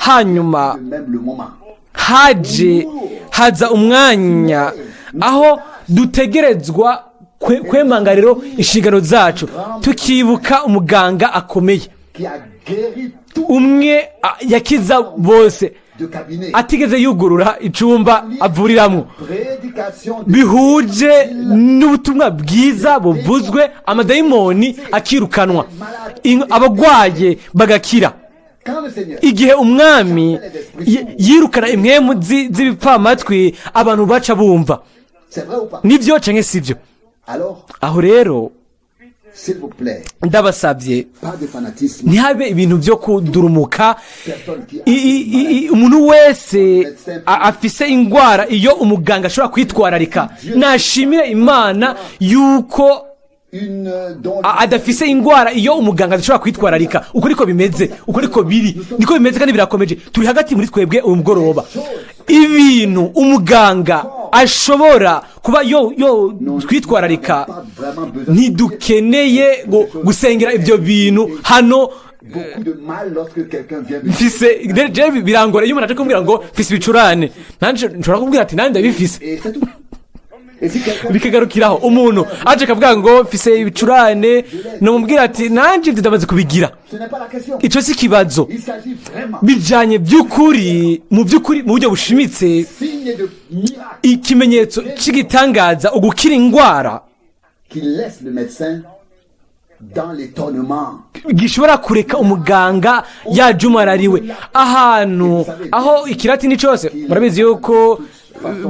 Hanyuma même le moment haje haza umwanya aho dutegerezwa kwemanga rero inshingano zacu, tukibuka umuganga akomeye, qui a guéri tout umwe yakiza bose de cabinet. atigeze yugurura icumba avuriramwo. Prédication de Bihuje n'ubutumwa bwiza buvuzwe, amadayimoni akirukanwa, abagwaye bagakira. Quand le Seigneur Igihe umwami yirukana impwemu z'ibipfamatwi, abantu baca bumva. C'est vrai ou pas? Nibyo canke sibyo? Alors, Aho rero, s'il vous plaît, ndabasabye, pas de fanatisme. ntihabe ibintu byo kudurumuka. Personne qui Umuntu wese afise indwara iyo umuganga ashobora kwitwararika, nashimire Imana yuko une dont adafise indwara iyo umuganga adashobora kwitwararika. Uko niko bimeze, uko niko biri, niko bimeze kandi birakomeje. Turi hagati muri twebwe uyu mugoroba. Ibintu umuganga ashobora kuba yo twitwararika, pas vraiment besoin. ntidukeneye gusengera ibyo bintu hano. Beaucoup de mal lorsque quelqu'un vient me Mfise je birangora iyo umuntu aje kumbwira ngo mfise ibicurane, nanje nshobora kumubwira ati: "Nanjye ndabifise." Et c'est tout. Et si quelqu'un Bikagarukiraho. Umuntu aje akavuga ngo mfise ibicurane, namubwira ati: "Nanjye ibyo ndamaze kubigira." Ce n'est pas la question. Icyo si ikibazo. Il s'agit vraiment Bijanye by'ukuri, mu by'ukuri, mu buryo bushimitse, signe de miracle ikimenyetso cy'igitangaza, ugukira indwara qui laisse le médecin dans l'étonnement. gishobora kureka umuganga yajumarariwe. Ahantu aho ikilatini cyose, murabizi yuko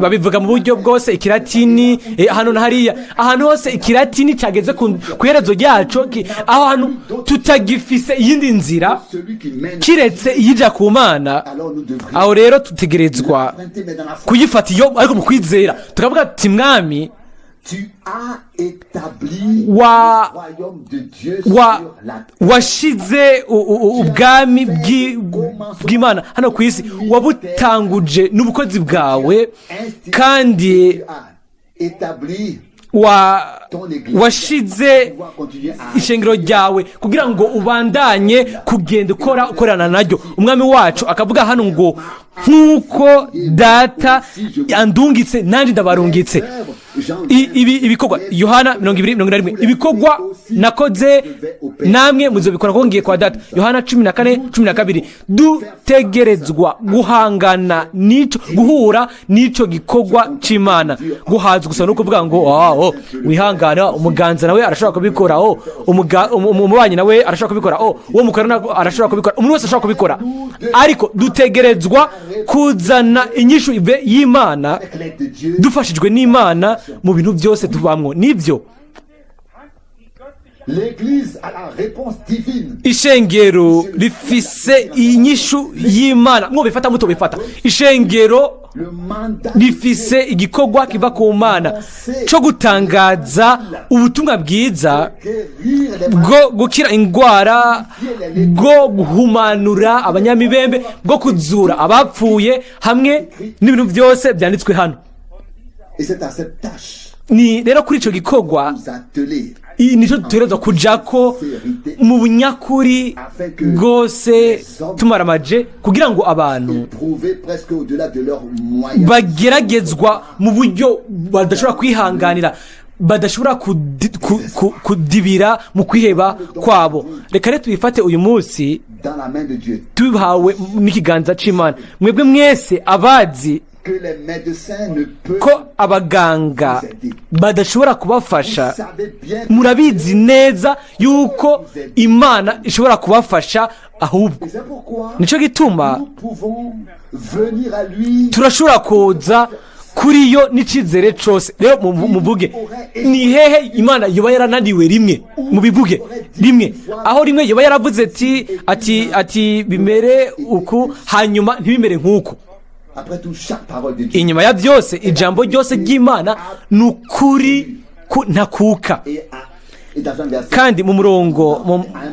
babivuga mu buryo bwose ikilatini, ahantu na hariya, ahantu hose ikilatini cyageze ku iherezo ryaco, aho hantu tutagifise iyindi nzira Celui qui mène kiretse iyija ku Mana, alors nous devrions aho rero tutegerezwa l'emprunter, mais dans la foi. kuyifata iyo, ariko mu kwizera tukavuga ati: "Mwami, Tu as établi le royaume de Dieu sur la terre. Washize ubwami bw'Imana hano ku isi, wabutanguje n'ubukozi bwawe, kandi Tu as établi ton église. washize Tu vas continuer à ishengero ryawe kugira ngo ubandanye kugenda ukora ukorana naryo." Umwami wacu akavuga hano ngo: "Nk'uko Data yandungitse, nanjye ndabarungitse." Ibi ibikorwa, Yohana 20:41, "Ibikorwa nakoze namwe muzobikora, kuko ngiye kwa Data." Yohana 14:12. Dutegerezwa guhangana n'ico, guhura n'ico gikorwa c'Imana. Guhaza gusa no kuvuga ngo: "Oh, wihangana, umuganza nawe arashobora kubikora, oh, umubanyi nawe arashobora kubikora, oh, uwo mukorana arashobora kubikora, umuntu wese ashobora kubikora." Ariko dutegerezwa kuzana inyishu y'Imana Avec l'aide de Dieu. dufashijwe n'Imana mu bintu byose tubamwo. Nibyo. Hat die göttliche L'Église a la réponse divine. Ishengero rifise inyishu y'Imana, mwobifata mutobifata, ishengero Le mandat rifise igikorwa kiva ku Mana cyo gutangaza ubutumwa bwiza, guérir les bwo gukira indwara, bwo guhumanura abanyamibembe, bwo kuzura abapfuye, hamwe n'ibintu byose byanditswe hano. Et c'est à cette tâche Ni rero kuri icyo gikorwa nous atteler iyi nicyo dutegerezwa kujako mu bunyakuri bwose tumaramaje, kugira ngo abantu éprouvés presque au-delà de leurs moyens bageragezwa mu buryo badashobora kwihanganira, badashobora kudibira mu kwiheba kwabo. Reka rero tubifate uyu munsi dans la main de Dieu. tubihawe n'ikiganza c'Imana. Mwebwe mwese abazi Que les médecins ne peuvent ko abaganga badashobora kubafasha, Vous savez bien murabizi neza yuko Imana ishobora kubafasha ahubwo. Et c'est pourquoi Nicyo gituma nous pouvons venir à lui. turashobora kuza kuri yo n'icyizere cyose. Rero muvuge, ni hehe Imana yoba yarananiwe rimwe? Mubivuge rimwe, aho rimwe yoba yaravuze ati bimere uku, hanyuma ntibimere nk'uku. Après tout, chaque parole de Dieu Inyuma ya byose, ijambo ryose ry'Imana ni ukuri ntakuka. Et dans un verset, Kandi mu murongo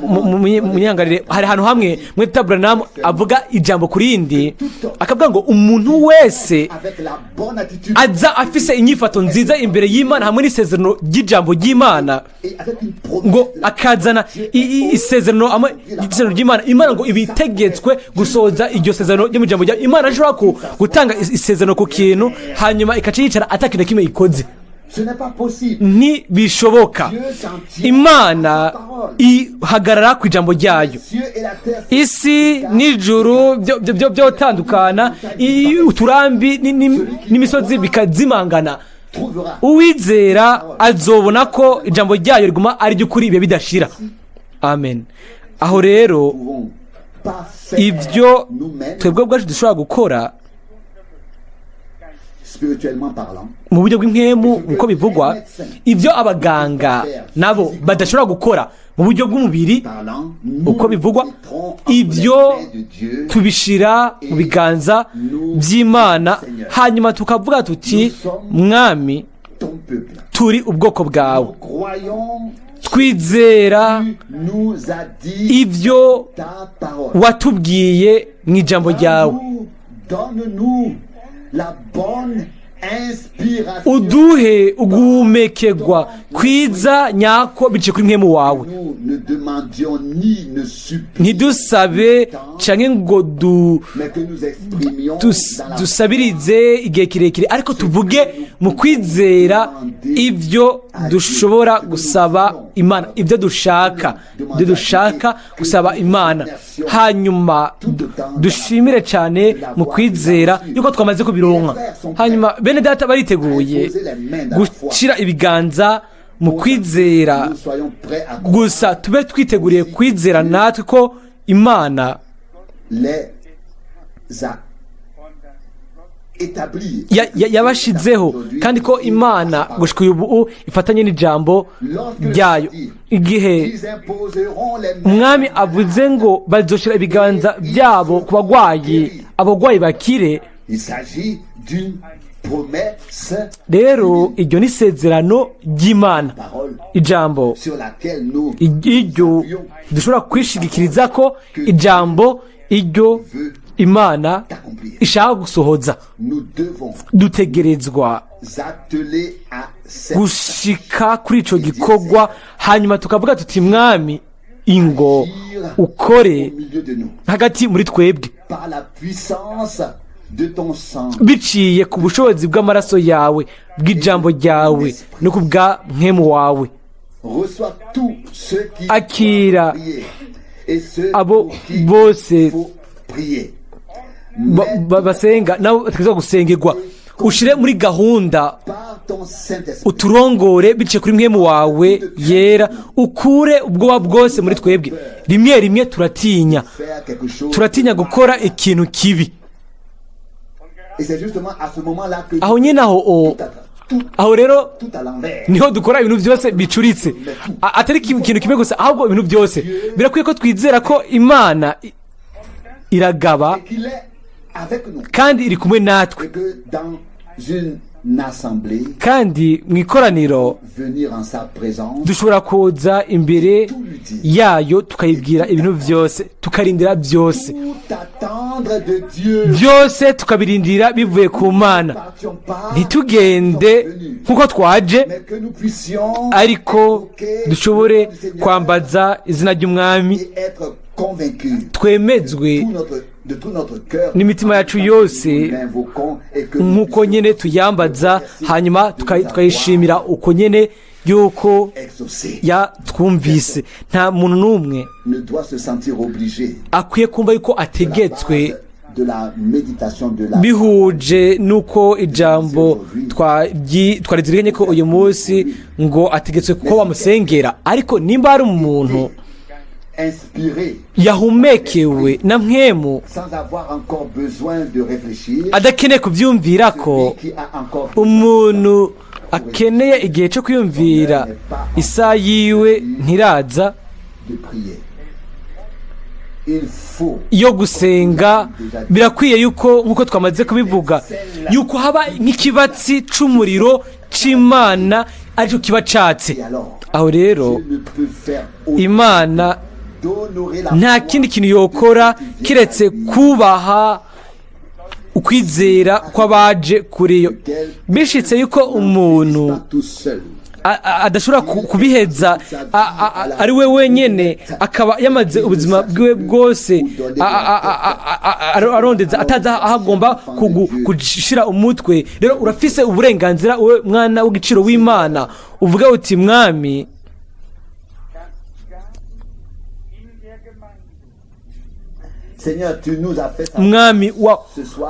munyangarire, hari ahantu hamwe mwita Branham avuga ijambo ku rindi, akavuga ngo umuntu wese avec la bonne attitude aza afise inyifato nziza imbere y'Imana hamwe n'isezerano ry'ijambo ry'Imana, et avec une promesse ngo akazana isezerano hamwe isezerano ry'Imana, Imana ngo ibitegetswe gusohoza iryo sezerano ryo mu ijambo rya Imana. Ishobora gutanga isezerano ku kintu, hanyuma ikaca yicara atakintu na kimwe ikoze. Ce n'est pas possible. Ntibishoboka. Dieu s'en tient Imana à sa parole. ihagarara ku ijambo ryayo. Cieux et la terre Isi n'ijuru byotandukana, uturambi n'imisozi bikazimangana, trouvera. uwizera azobona ko ijambo ryayo riguma ari ry'ukuri ibihe bidashira. Amen. Aho rero Pouvons pas faire ibyo nous-mêmes, twebwe ubwacu dushobora gukora spirituellement parlant, mu buryo bw'impwemu uko bivugwa, ibyo abaganga nabo badashobora gukora mu buryo bw'umubiri parlant, uko bivugwa, mettrons entre ibyo les mains de Dieu. tubishira mu biganza by'Imana, hanyuma tukavuga tuti: "Mwami, Ton peuple. turi ubwoko bwawe." Nous croyons, Twizera tu nous as dit ibyo ta parole. watubwiye mu ijambo ryawe. Donne-nous la bonne inspiration. Uduhe uguhumekegwa kwiza nyako biciye kuri mpwemu wawe. Nous ne demandions ni ne supplions, Ntidusabe canke ngo mais que nous exprimions dans la dusabirize igihe kirekire, ariko tuvuge mu kwizera ibyo dushobora gusaba Imana, ibyo dushaka gusaba Imana, hanyuma dushimire cyane mu kwizera yuko twamaze kubironka. Hanyuma bene data bariteguye gushyira ibiganza mu kwizera. Nous soyons prêts à Gusa tube twiteguriye kwizera natwe ko Imana les a établis. Yabashizeho, kandi ko Imana gushika uyu ubu ifatanye n'ijambo ryayo. Igihe Ils imposeront les mains Umwami avuze ngo bazoshira ibiganza byabo ku bagwayi, abagwayi bakire, Il s'agit d'une promesse, rero iryo ni isezerano ry'Imana, parole ijambo sur laquelle nous iryo dushobora kwishigikiriza ko ijambo iryo Imana accomplir. ishaka gusohoza. Nous devons Dutegerezwa atteler à cette gushika kuri ico gikorwa, hanyuma tukavuga tuti: "Mwami, ingo ukore au milieu de nous hagati muri twebwe par la puissance de ton sang. biciye ku bushobozi bw'amaraso yawe, bw'ijambo ryawe no ku bwa mpwemu wawe." Reçois tous ceux qui Akira prier et ceux abo pour qui bose faut prier. Basenga nabo bategerezwa gusengerwa. Ushire muri gahunda, Par ton Saint-Esprit, uturongore biciye kuri mpwemu wawe yera, ukure ubwoba bwose muri twebwe. Rimwe rimwe turatinya, faire quelque chose. turatinya gukora ikintu kibi. Et c'est justement à ce moment-là que Aho nyine aho Aho rero tout à l'envers. niho dukora ibintu byose bicuritse. Atari ikintu kimwe gusa, ahubwo ibintu byose. Birakwiye ko twizera ko Imana iragaba Et qu'il est avec nous. kandi iri kumwe natwe. Et que dans une assemblée, Kandi mu ikoraniro venir en sa présence, dushobora kuza imbere yayo, tukayibwira ibintu byose, tukarindira byose. Tout attendre de Dieu. Byose tukabirindira bivuye ku Mana. Partions pas, Ntitugende nk'uko twaje, mais que nous puissions ariko invoquer dushobore le nom du Seigneur kwambaza izina ry'Umwami, et être convaincus twemezwe de tout notre cœur n'imitima yacu yose nous l'invoquons et que nous nk'uko puissions nyene tuyambaza, hanyuma tukayishimira uko nyene yuko exaucer. yatwumvise. Nta muntu n'umwe Ne doit se sentir obligé akwiye kumva yuko de la ategetswe base de la méditation de la bihuje n'uko ijambo twarizirikanye ko uyu munsi ngo ategetswe ko bamusengera. Ariko nimba hari umuntu inspiré yahumekewe na Mpwemu sans avoir encore besoin de réfléchir, adakeneye kubyumvira ko, celui qui a encore umuntu akeneye igihe cyo kwiyumvira, isaha yiwe ntiraza de prier. Il faut yo gusenga. Birakwiye yuko, nk'uko twamaze kubivuga, yuko haba nk'ikibatsi c'umuriro c'Imana, aricyo kiba catse. Et alors Aho rero Dieu ne peut faire autre Imana d'honorer la nta foi kindi kintu yokora kiretse kubaha ukwizera kw'abaje kuri yo. Bishitse yuko umuntu pas tout seul. adashobora kubiheza ari we wenyene, akaba yamaze ubuzima bwiwe bwose arondeza, atazi aho agomba gushira umutwe, rero urafise uburenganzira, wowe mwana w'igiciro w'Imana, uvuga uti: "Mwami, dass Gott in der Gemeinde Seigneur, tu nous as fait savoir Mwami,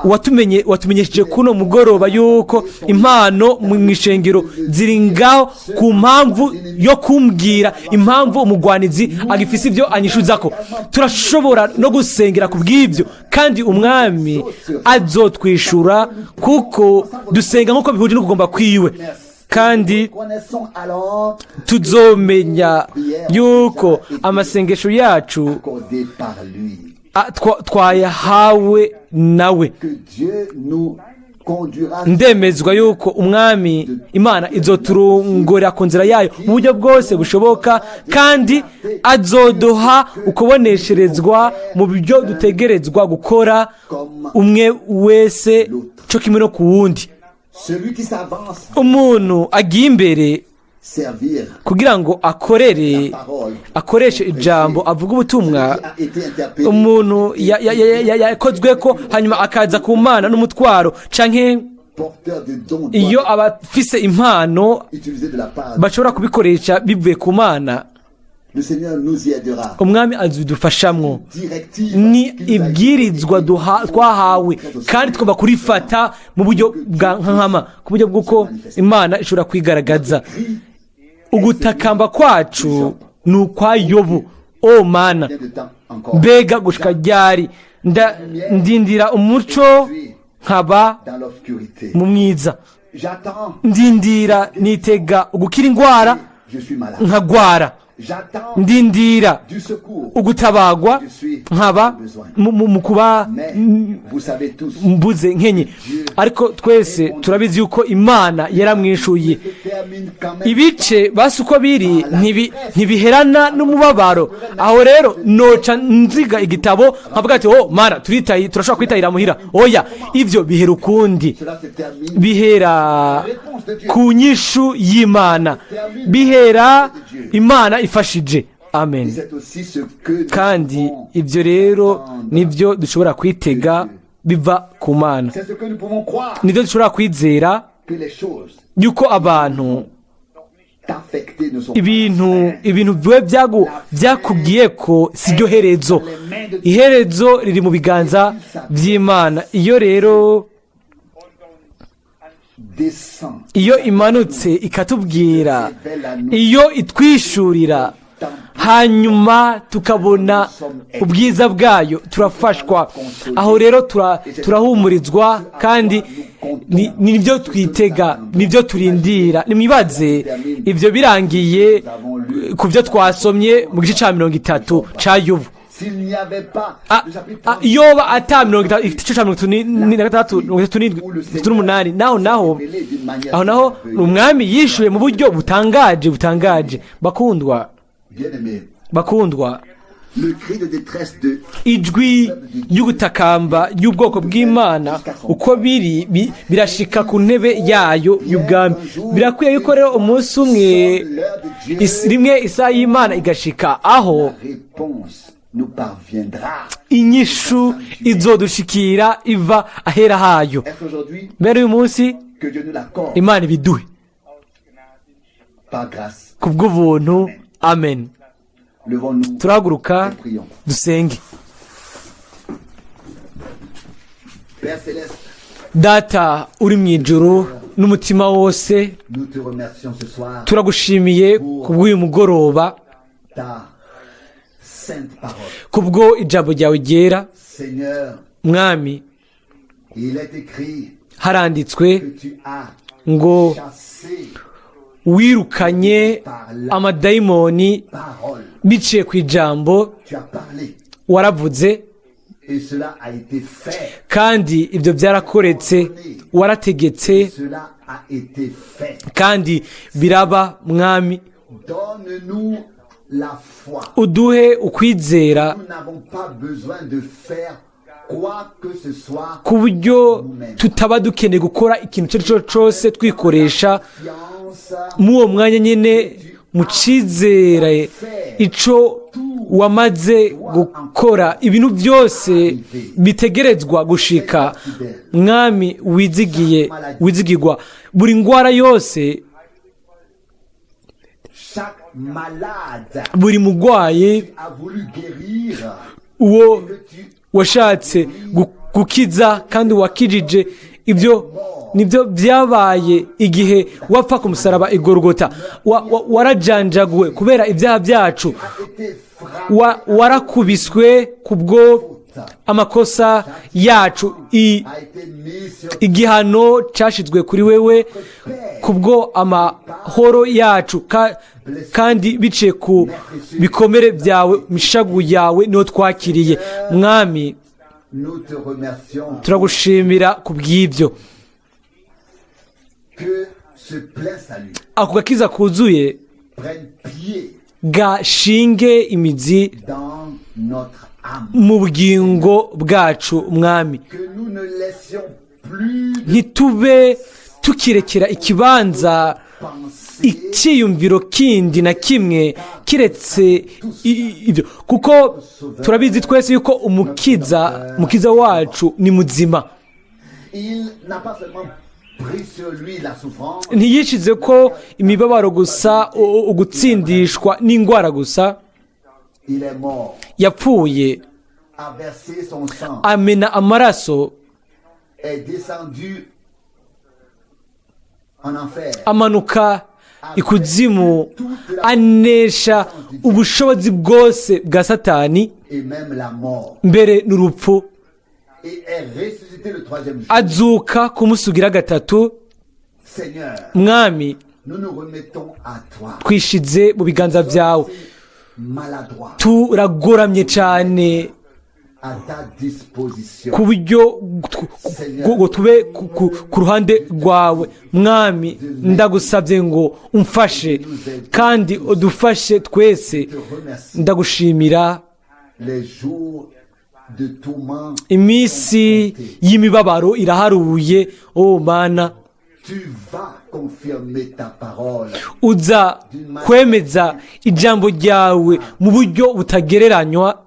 watumenye, watumenyesheje kuno mugoroba yuko impano mu ishengero ziri ngaho ku mpamvu yo kumbwira impamvu umugwanizi agifise ibyo anyishuzako. Turashobora no gusengera ku bw'ibyo, kandi Umwami azotwishura, kuko dusenga nk'uko bihuje no kugomba kwiwe. Kandi connaissons alors tuzomenya yuko amasengesho yacu accordé par lui. twayahawe nawe. Que Dieu nous conduira Ndemezwa yuko Umwami Imana izoturongorera ku nzira yayo mu buryo bwose bushoboka, kandi azoduha ukubonesherezwa mu byo dutegerezwa gukora, umwe wese cyo kimwe no ku wundi. Celui qui s'avance Umuntu agiye imbere servir kugira ngo akorere, la parole, akoreshe ijambo, avuge ubutumwa, qui a été interpellé, umuntu yakozwe ko, hanyuma akaza ku Mana n'umutwaro, canke porteur de dons, iyo doit abafise impano utiliser de la part. bashobora kubikoresha bivuye ku Mana. Le Seigneur nous y aidera. Umwami azidufashamwo. Directive Ni qu'il nous a ibwirizwa été twahawe, kandi tugomba kurifata mu buryo bwa nkama, ku buryo bw'uko Imana ishobora kwigaragaza. Ugutakamba kwacu ni ukwa Yobu: "O Mana, Combien de temps encore mbega gushika ryari ndindira umuco nkaba dans l'obscurité? mu mwiza? J'attends, Ndindira, nitega ugukira indwara, je suis malade. nkagwara. J'attends Ndindira du secours. ugutabagwa, nkaba mu kuba Mais vous savez tous, mbuze nkenye." Ariko twese turabizi yuko Imana yaramwishuye. se termine quand même Ibice basi uko biri ntibiherana n'umubabaro. Aho rero noca nziga igitabo nkavuga ati: "Oh Mana, turitaye, turashobora kwitahira muhira." Oya, ivyo bihera ukundi. Cela se termine. Bihera ku nyishu y'Imana, bihera Imana ifashije. Amen. Et c'est aussi ce que nous Kandi pouvons ibyo rero attendre. nibyo dushobora kwitega biva ku Mana. C'est ce que nous pouvons croire, Nibyo dushobora kwizera, que les choses yuko abantu t'affectées ne sont pas ibintu biwe byakubwiye ko si ryo herezo. Iherezo riri mu biganza by'Imana. Iyo rero descend iyo imanutse ikatubwira, iyo itwishurira Hanyuma tukabona ubwiza bwayo, turafashwa. Aho rero turahumurizwa, kandi nibyo twitega, nibyo turindira. Nimwibaze ibyo birangiye ku byo twasomye mu gice cya 30 cya Yubu. S'il n'y avait pas le chapitre Yoba ata 30, igice cya 36, 37, 38, naho aho naho umwami yishuye mu buryo butangaje, butangaje. Bakundwa, Bien-aimé, bakundwa, le cri de détresse de ijwi ry'ugutakamba ry'ubwoko bw'Imana uko biri birashika ku ntebe yayo y'ubwami. Birakwiye yuko rero umunsi umwe, l'heure de Dieu, rimwe isaha y'Imana igashika aho la réponse nous parviendra. inyishu izodushikira iva ahera hayo. Est-ce aujourd'hui Mbere uyu munsi, que Dieu nous l'accorde Imana ibiduhe par grâce. kubw'ubuntu. Amen. Levons-nous Turahaguruka et prions. dusenge. Père céleste, Data uri mu ijuru, n'umutima wose nous te remercions ce soir turagushimiye kubw'uyu mugoroba, ta sainte parole. kubwo ijambo ryawe ryera. Seigneur, Mwami, il est écrit haranditswe que tu as ngo chassé wirukanye amadayimoni parole. biciye ku ijambo. Tu as parlé Waravuze et cela a été fait. kandi ibyo byarakoretse. Warategetse Cela a été fait. kandi biraba, Mwami. Donne-nous la foi. Uduhe ukwizera, Nous n'avons pas besoin de faire quoi que ce soit. ku buryo tutaba dukeneye gukora ikintu icyo ari cyo cyose twikoresha. Confiance Muri uwo mwanya nyine, mu cyizere icyo wamaze gukora, ibintu byose bitegerezwa gushika. Mwami wizigiye, wizigirwa, buri ndwara yose, chaque malade buri murwayi a voulu guérir uwo que tu washatse gukiza kandi wakijije, ibyo nibyo byabaye igihe wapfa ku musaraba igorogota. Warajanjaguwe kubera ibyaha byacu, as été frappé warakubiswe kubwo amakosa yacu. a été mis sur Igihano cyashyizwe kuri wewe kubwo amahoro yacu, kandi biciye ku bikomere byawe, mishagu yawe niho twakiriye. Mwami, Nous te remercions turagushimira ku bw'ibyo. que ce plein salut Ako gakiza kuzuye prenne pied gashinge imizi dans notre âme. mu bugingo bwacu, Mwami. Que nous ne laissions plus de Ntitube tukirekera ikibanza pensée icyiyumviro kindi na kimwe kiretse ibyo, kuko turabizi twese yuko umukiza, Mukiza wacu ni muzima. Il n'a pas seulement pris sur lui la souffrance, Ntiyishize ko imibabaro gusa, ugutsindishwa n'indwara gusa. il est mort, Yapfuye, a versé son sang, amena amaraso, est descendu en enfer, amanuka ikuzimu, anesha ubushobozi bwose bwa Satani, et même la mort, mbere n'urupfu, et est ressuscité le troisième jour. azuka ku munsi ugira gatatu. Seigneur, Mwami, nous nous remettons à toi. twishize mu biganza byawe. Maladroit Turagoramye cyane à ta disposition. ku buryo ngo tube ku ruhande rwawe. Mwami, ndagusabye ngo umfashe kandi udufashe twese. Te remercie. Ndagushimira. Les jours de tourment, Iminsi y'imibabaro iraharuye, oh Mana. tu vas confirmer ta parole. Uza kwemeza ijambo ryawe mu buryo butagereranywa.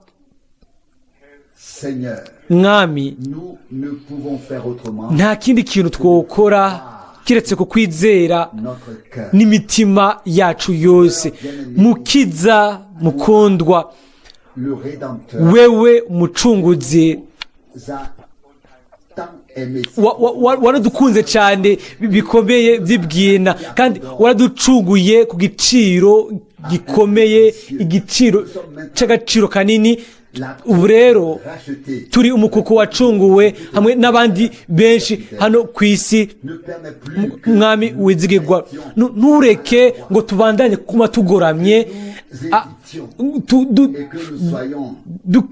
Seigneur, Mwami, nous ne pouvons faire autrement. nta kindi kintu twokora kiretse kukwizera Notre cœur. n'imitima yacu yose. Mukiza mukundwa, Le Rédempteur wewe Umucunguzi a tant aimé. waradukunze cyane bikomeye by'ibwina, kandi waraducunguye ku giciro gikomeye, igiciro cy'agaciro kanini. Ubu rero racheté turi umukuku wacunguwe hamwe n'abandi benshi hano ku isi. ne permet plus que Mwami wizigirwa, ntureke ngo tubandanye kuma tugoramye, et que nous soyons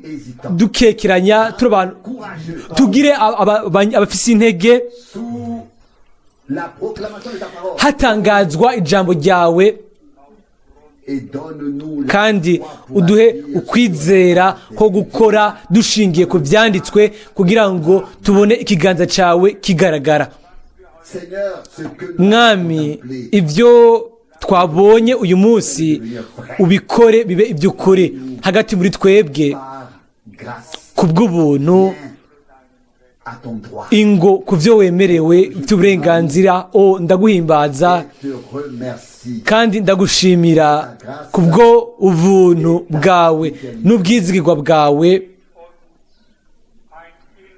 hésitants. dukekeranya turi abantu. Courageux Tugire abafise intege sous la proclamation de ta parole hatangazwa ijambo ryawe, et donne-nous la kandi foi pour uduhe agir ukwizera ko gukora dushingiye ku byanditswe kugira ngo tubone ikiganza cyawe kigaragara. Seigneur, ce que nous Mwami, avons contemplé, ibyo twabonye uyu munsi ubikore bibe iby'ukuri hagati muri twebwe par grâce ku bw'ubuntu. à ton droit. Ingo ku byo wemerewe by'uburenganzira. O ndaguhimbaza Je te remercie kandi ndagushimira kubwo ubuntu bwawe n'ubwizigirwa bwawe.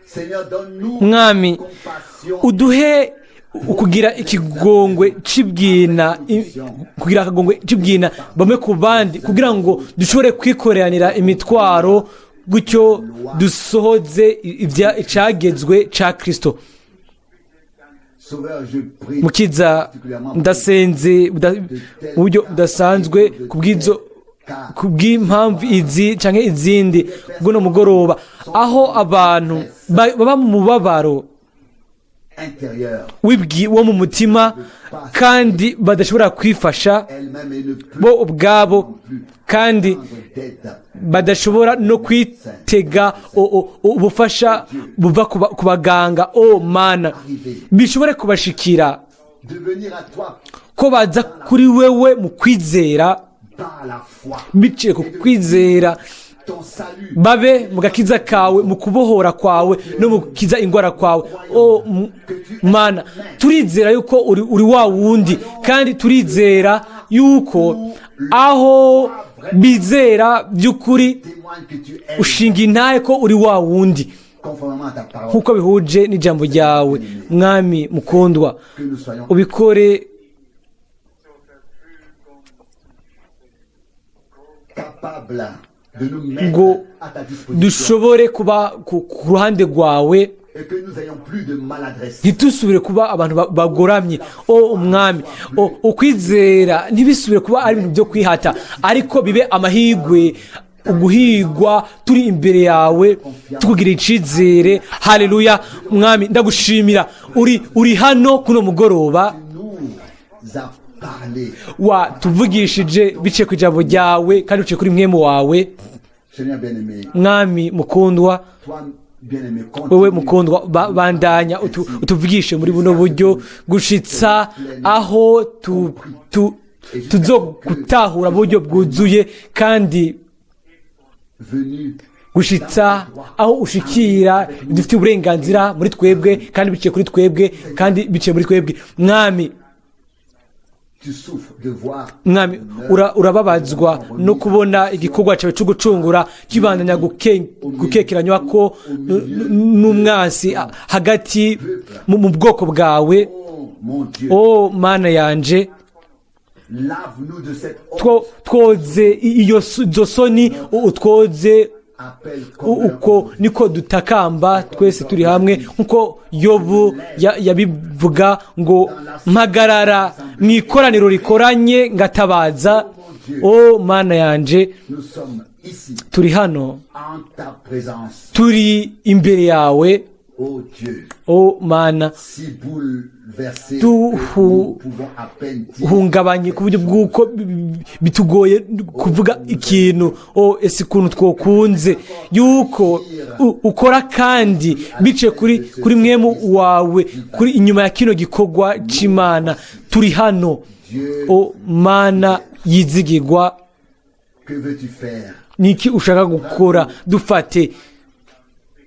Seigneur, donne-nous Mwami, compassion uduhe ukugira ikigongwe c'ibwina, kugira akagongwe c'ibwina bamwe ku bandi, kugira ngo dushobore kwikoreranira imitwaro, gutyo dusohoze icagezwe ca Kristo. Sauveur, je prie Mukiza, ndasenze mu buryo budasanzwe kubw'izo, kubw'impamvu izi canke izindi bw'uno mugoroba, aho abantu baba mu mubabaro intérieur wo mu mutima kandi badashobora kwifasha elle-même et ne peut bo ubwabo, kandi prendre d'aide. badashobora no kwitega ubufasha buva ku baganga. O Mana, bishobore kubashikira De venir à toi ko baza kuri wewe mu kwizera, par la foi. biciye ku kwizera, Ton salut babe mu gakiza kawe, mu kubohora kwawe no mu gukiza ingwara kwawe. O Mana, turizera yuko uri wa wundi, kandi turizera yuko aho bizera by'ukuri témoigne que tu es ushinga intahe ko uri wa wundi conformément à ta parole. nk'uko bihuje n'ijambo ryawe. Mwami mukundwa, Que nous soyons ubikore capables de nous mettre ngo à ta disposition dushobore kuba ku ruhande rwawe, et que nous ayons plus de maladresse. Ntitusubire kuba abantu bagoramye. O Umwami, o ukwizera ntibisubire kuba ari ibintu byo kwihata, ariko bibe amahigwe, uguhigwa turi imbere yawe tukugira icizere. Haleluya! Mwami, ndagushimira, uri hano kuno mugoroba. Nous a parlé. Watuvugishije biciye ku ijambo ryawe kandi biciye kuri mwemu wawe. Seigneur bien-aimé, Mwami mukundwa, toi bien-aimé, wewe continue mukundwa, bandanya utuvugishe muri buno buryo gushitsa aho tuzogutahura mu buryo bwuzuye, kandi venu gushitsa aho ushikira dufite uburenganzira muri twebwe kandi biciye kuri twebwe kandi biciye muri twebwe. Mwami, tu souffres de voir Mwami, urababazwa no kubona igikorwa cyawe cyo gucungura kibandanya gukekeranywa ko n'umwansi hagati mu bwoko bwawe. Oh mon Dieu, O Mana yanje, lave-nous de cette honte. Twoze iyo izo soni, utwoze. Appel commun. Uko niko dutakamba twese turi hamwe, nkuko Yobu yabivuga ngo: "Mpagarara mu ikoraniro rikoranye ngatabaza." O Mana yanje, Nous sommes ici turi hano, en ta présence, turi imbere yawe. ô Dieu, O Mana, si bouleversé que nous pouvons à peine dire hungabanye ku buryo bw'uko bitugoye kuvuga ikintu. O ese ukuntu twokunze yuko ukora kandi biciye kuri mwemu wawe kuri inyuma ya kino gikorwa c'Imana. Turi hano, o Mana yizigirwa. Que veux-tu faire? Niki ushaka gukora? Dufate.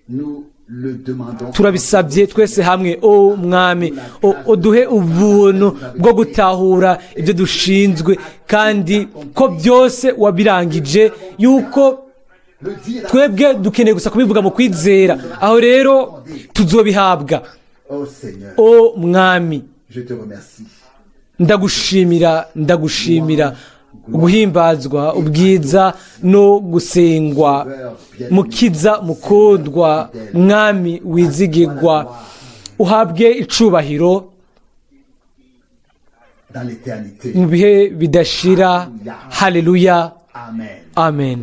Nous le demandons. Turabisabye twese hamwe. O Mwami, uduhe ubuntu bwo gutahura ibyo dushinzwe, kandi ko byose wabirangije, yuko Le dire. twebwe dukeneye gusa kubivuga mu kwizera. Aho rero tuzobihabwa. Oh Seigneur, O Mwami, je te remercie. ndagushimira, ndagushimira. Guhimbazwa, ubwiza no gusengwa, Mukiza mukundwa, Mwami wizigirwa, uhabwe icubahiro Dans l'éternité. mu bihe bidashira. Haleluya. Amen. Amen.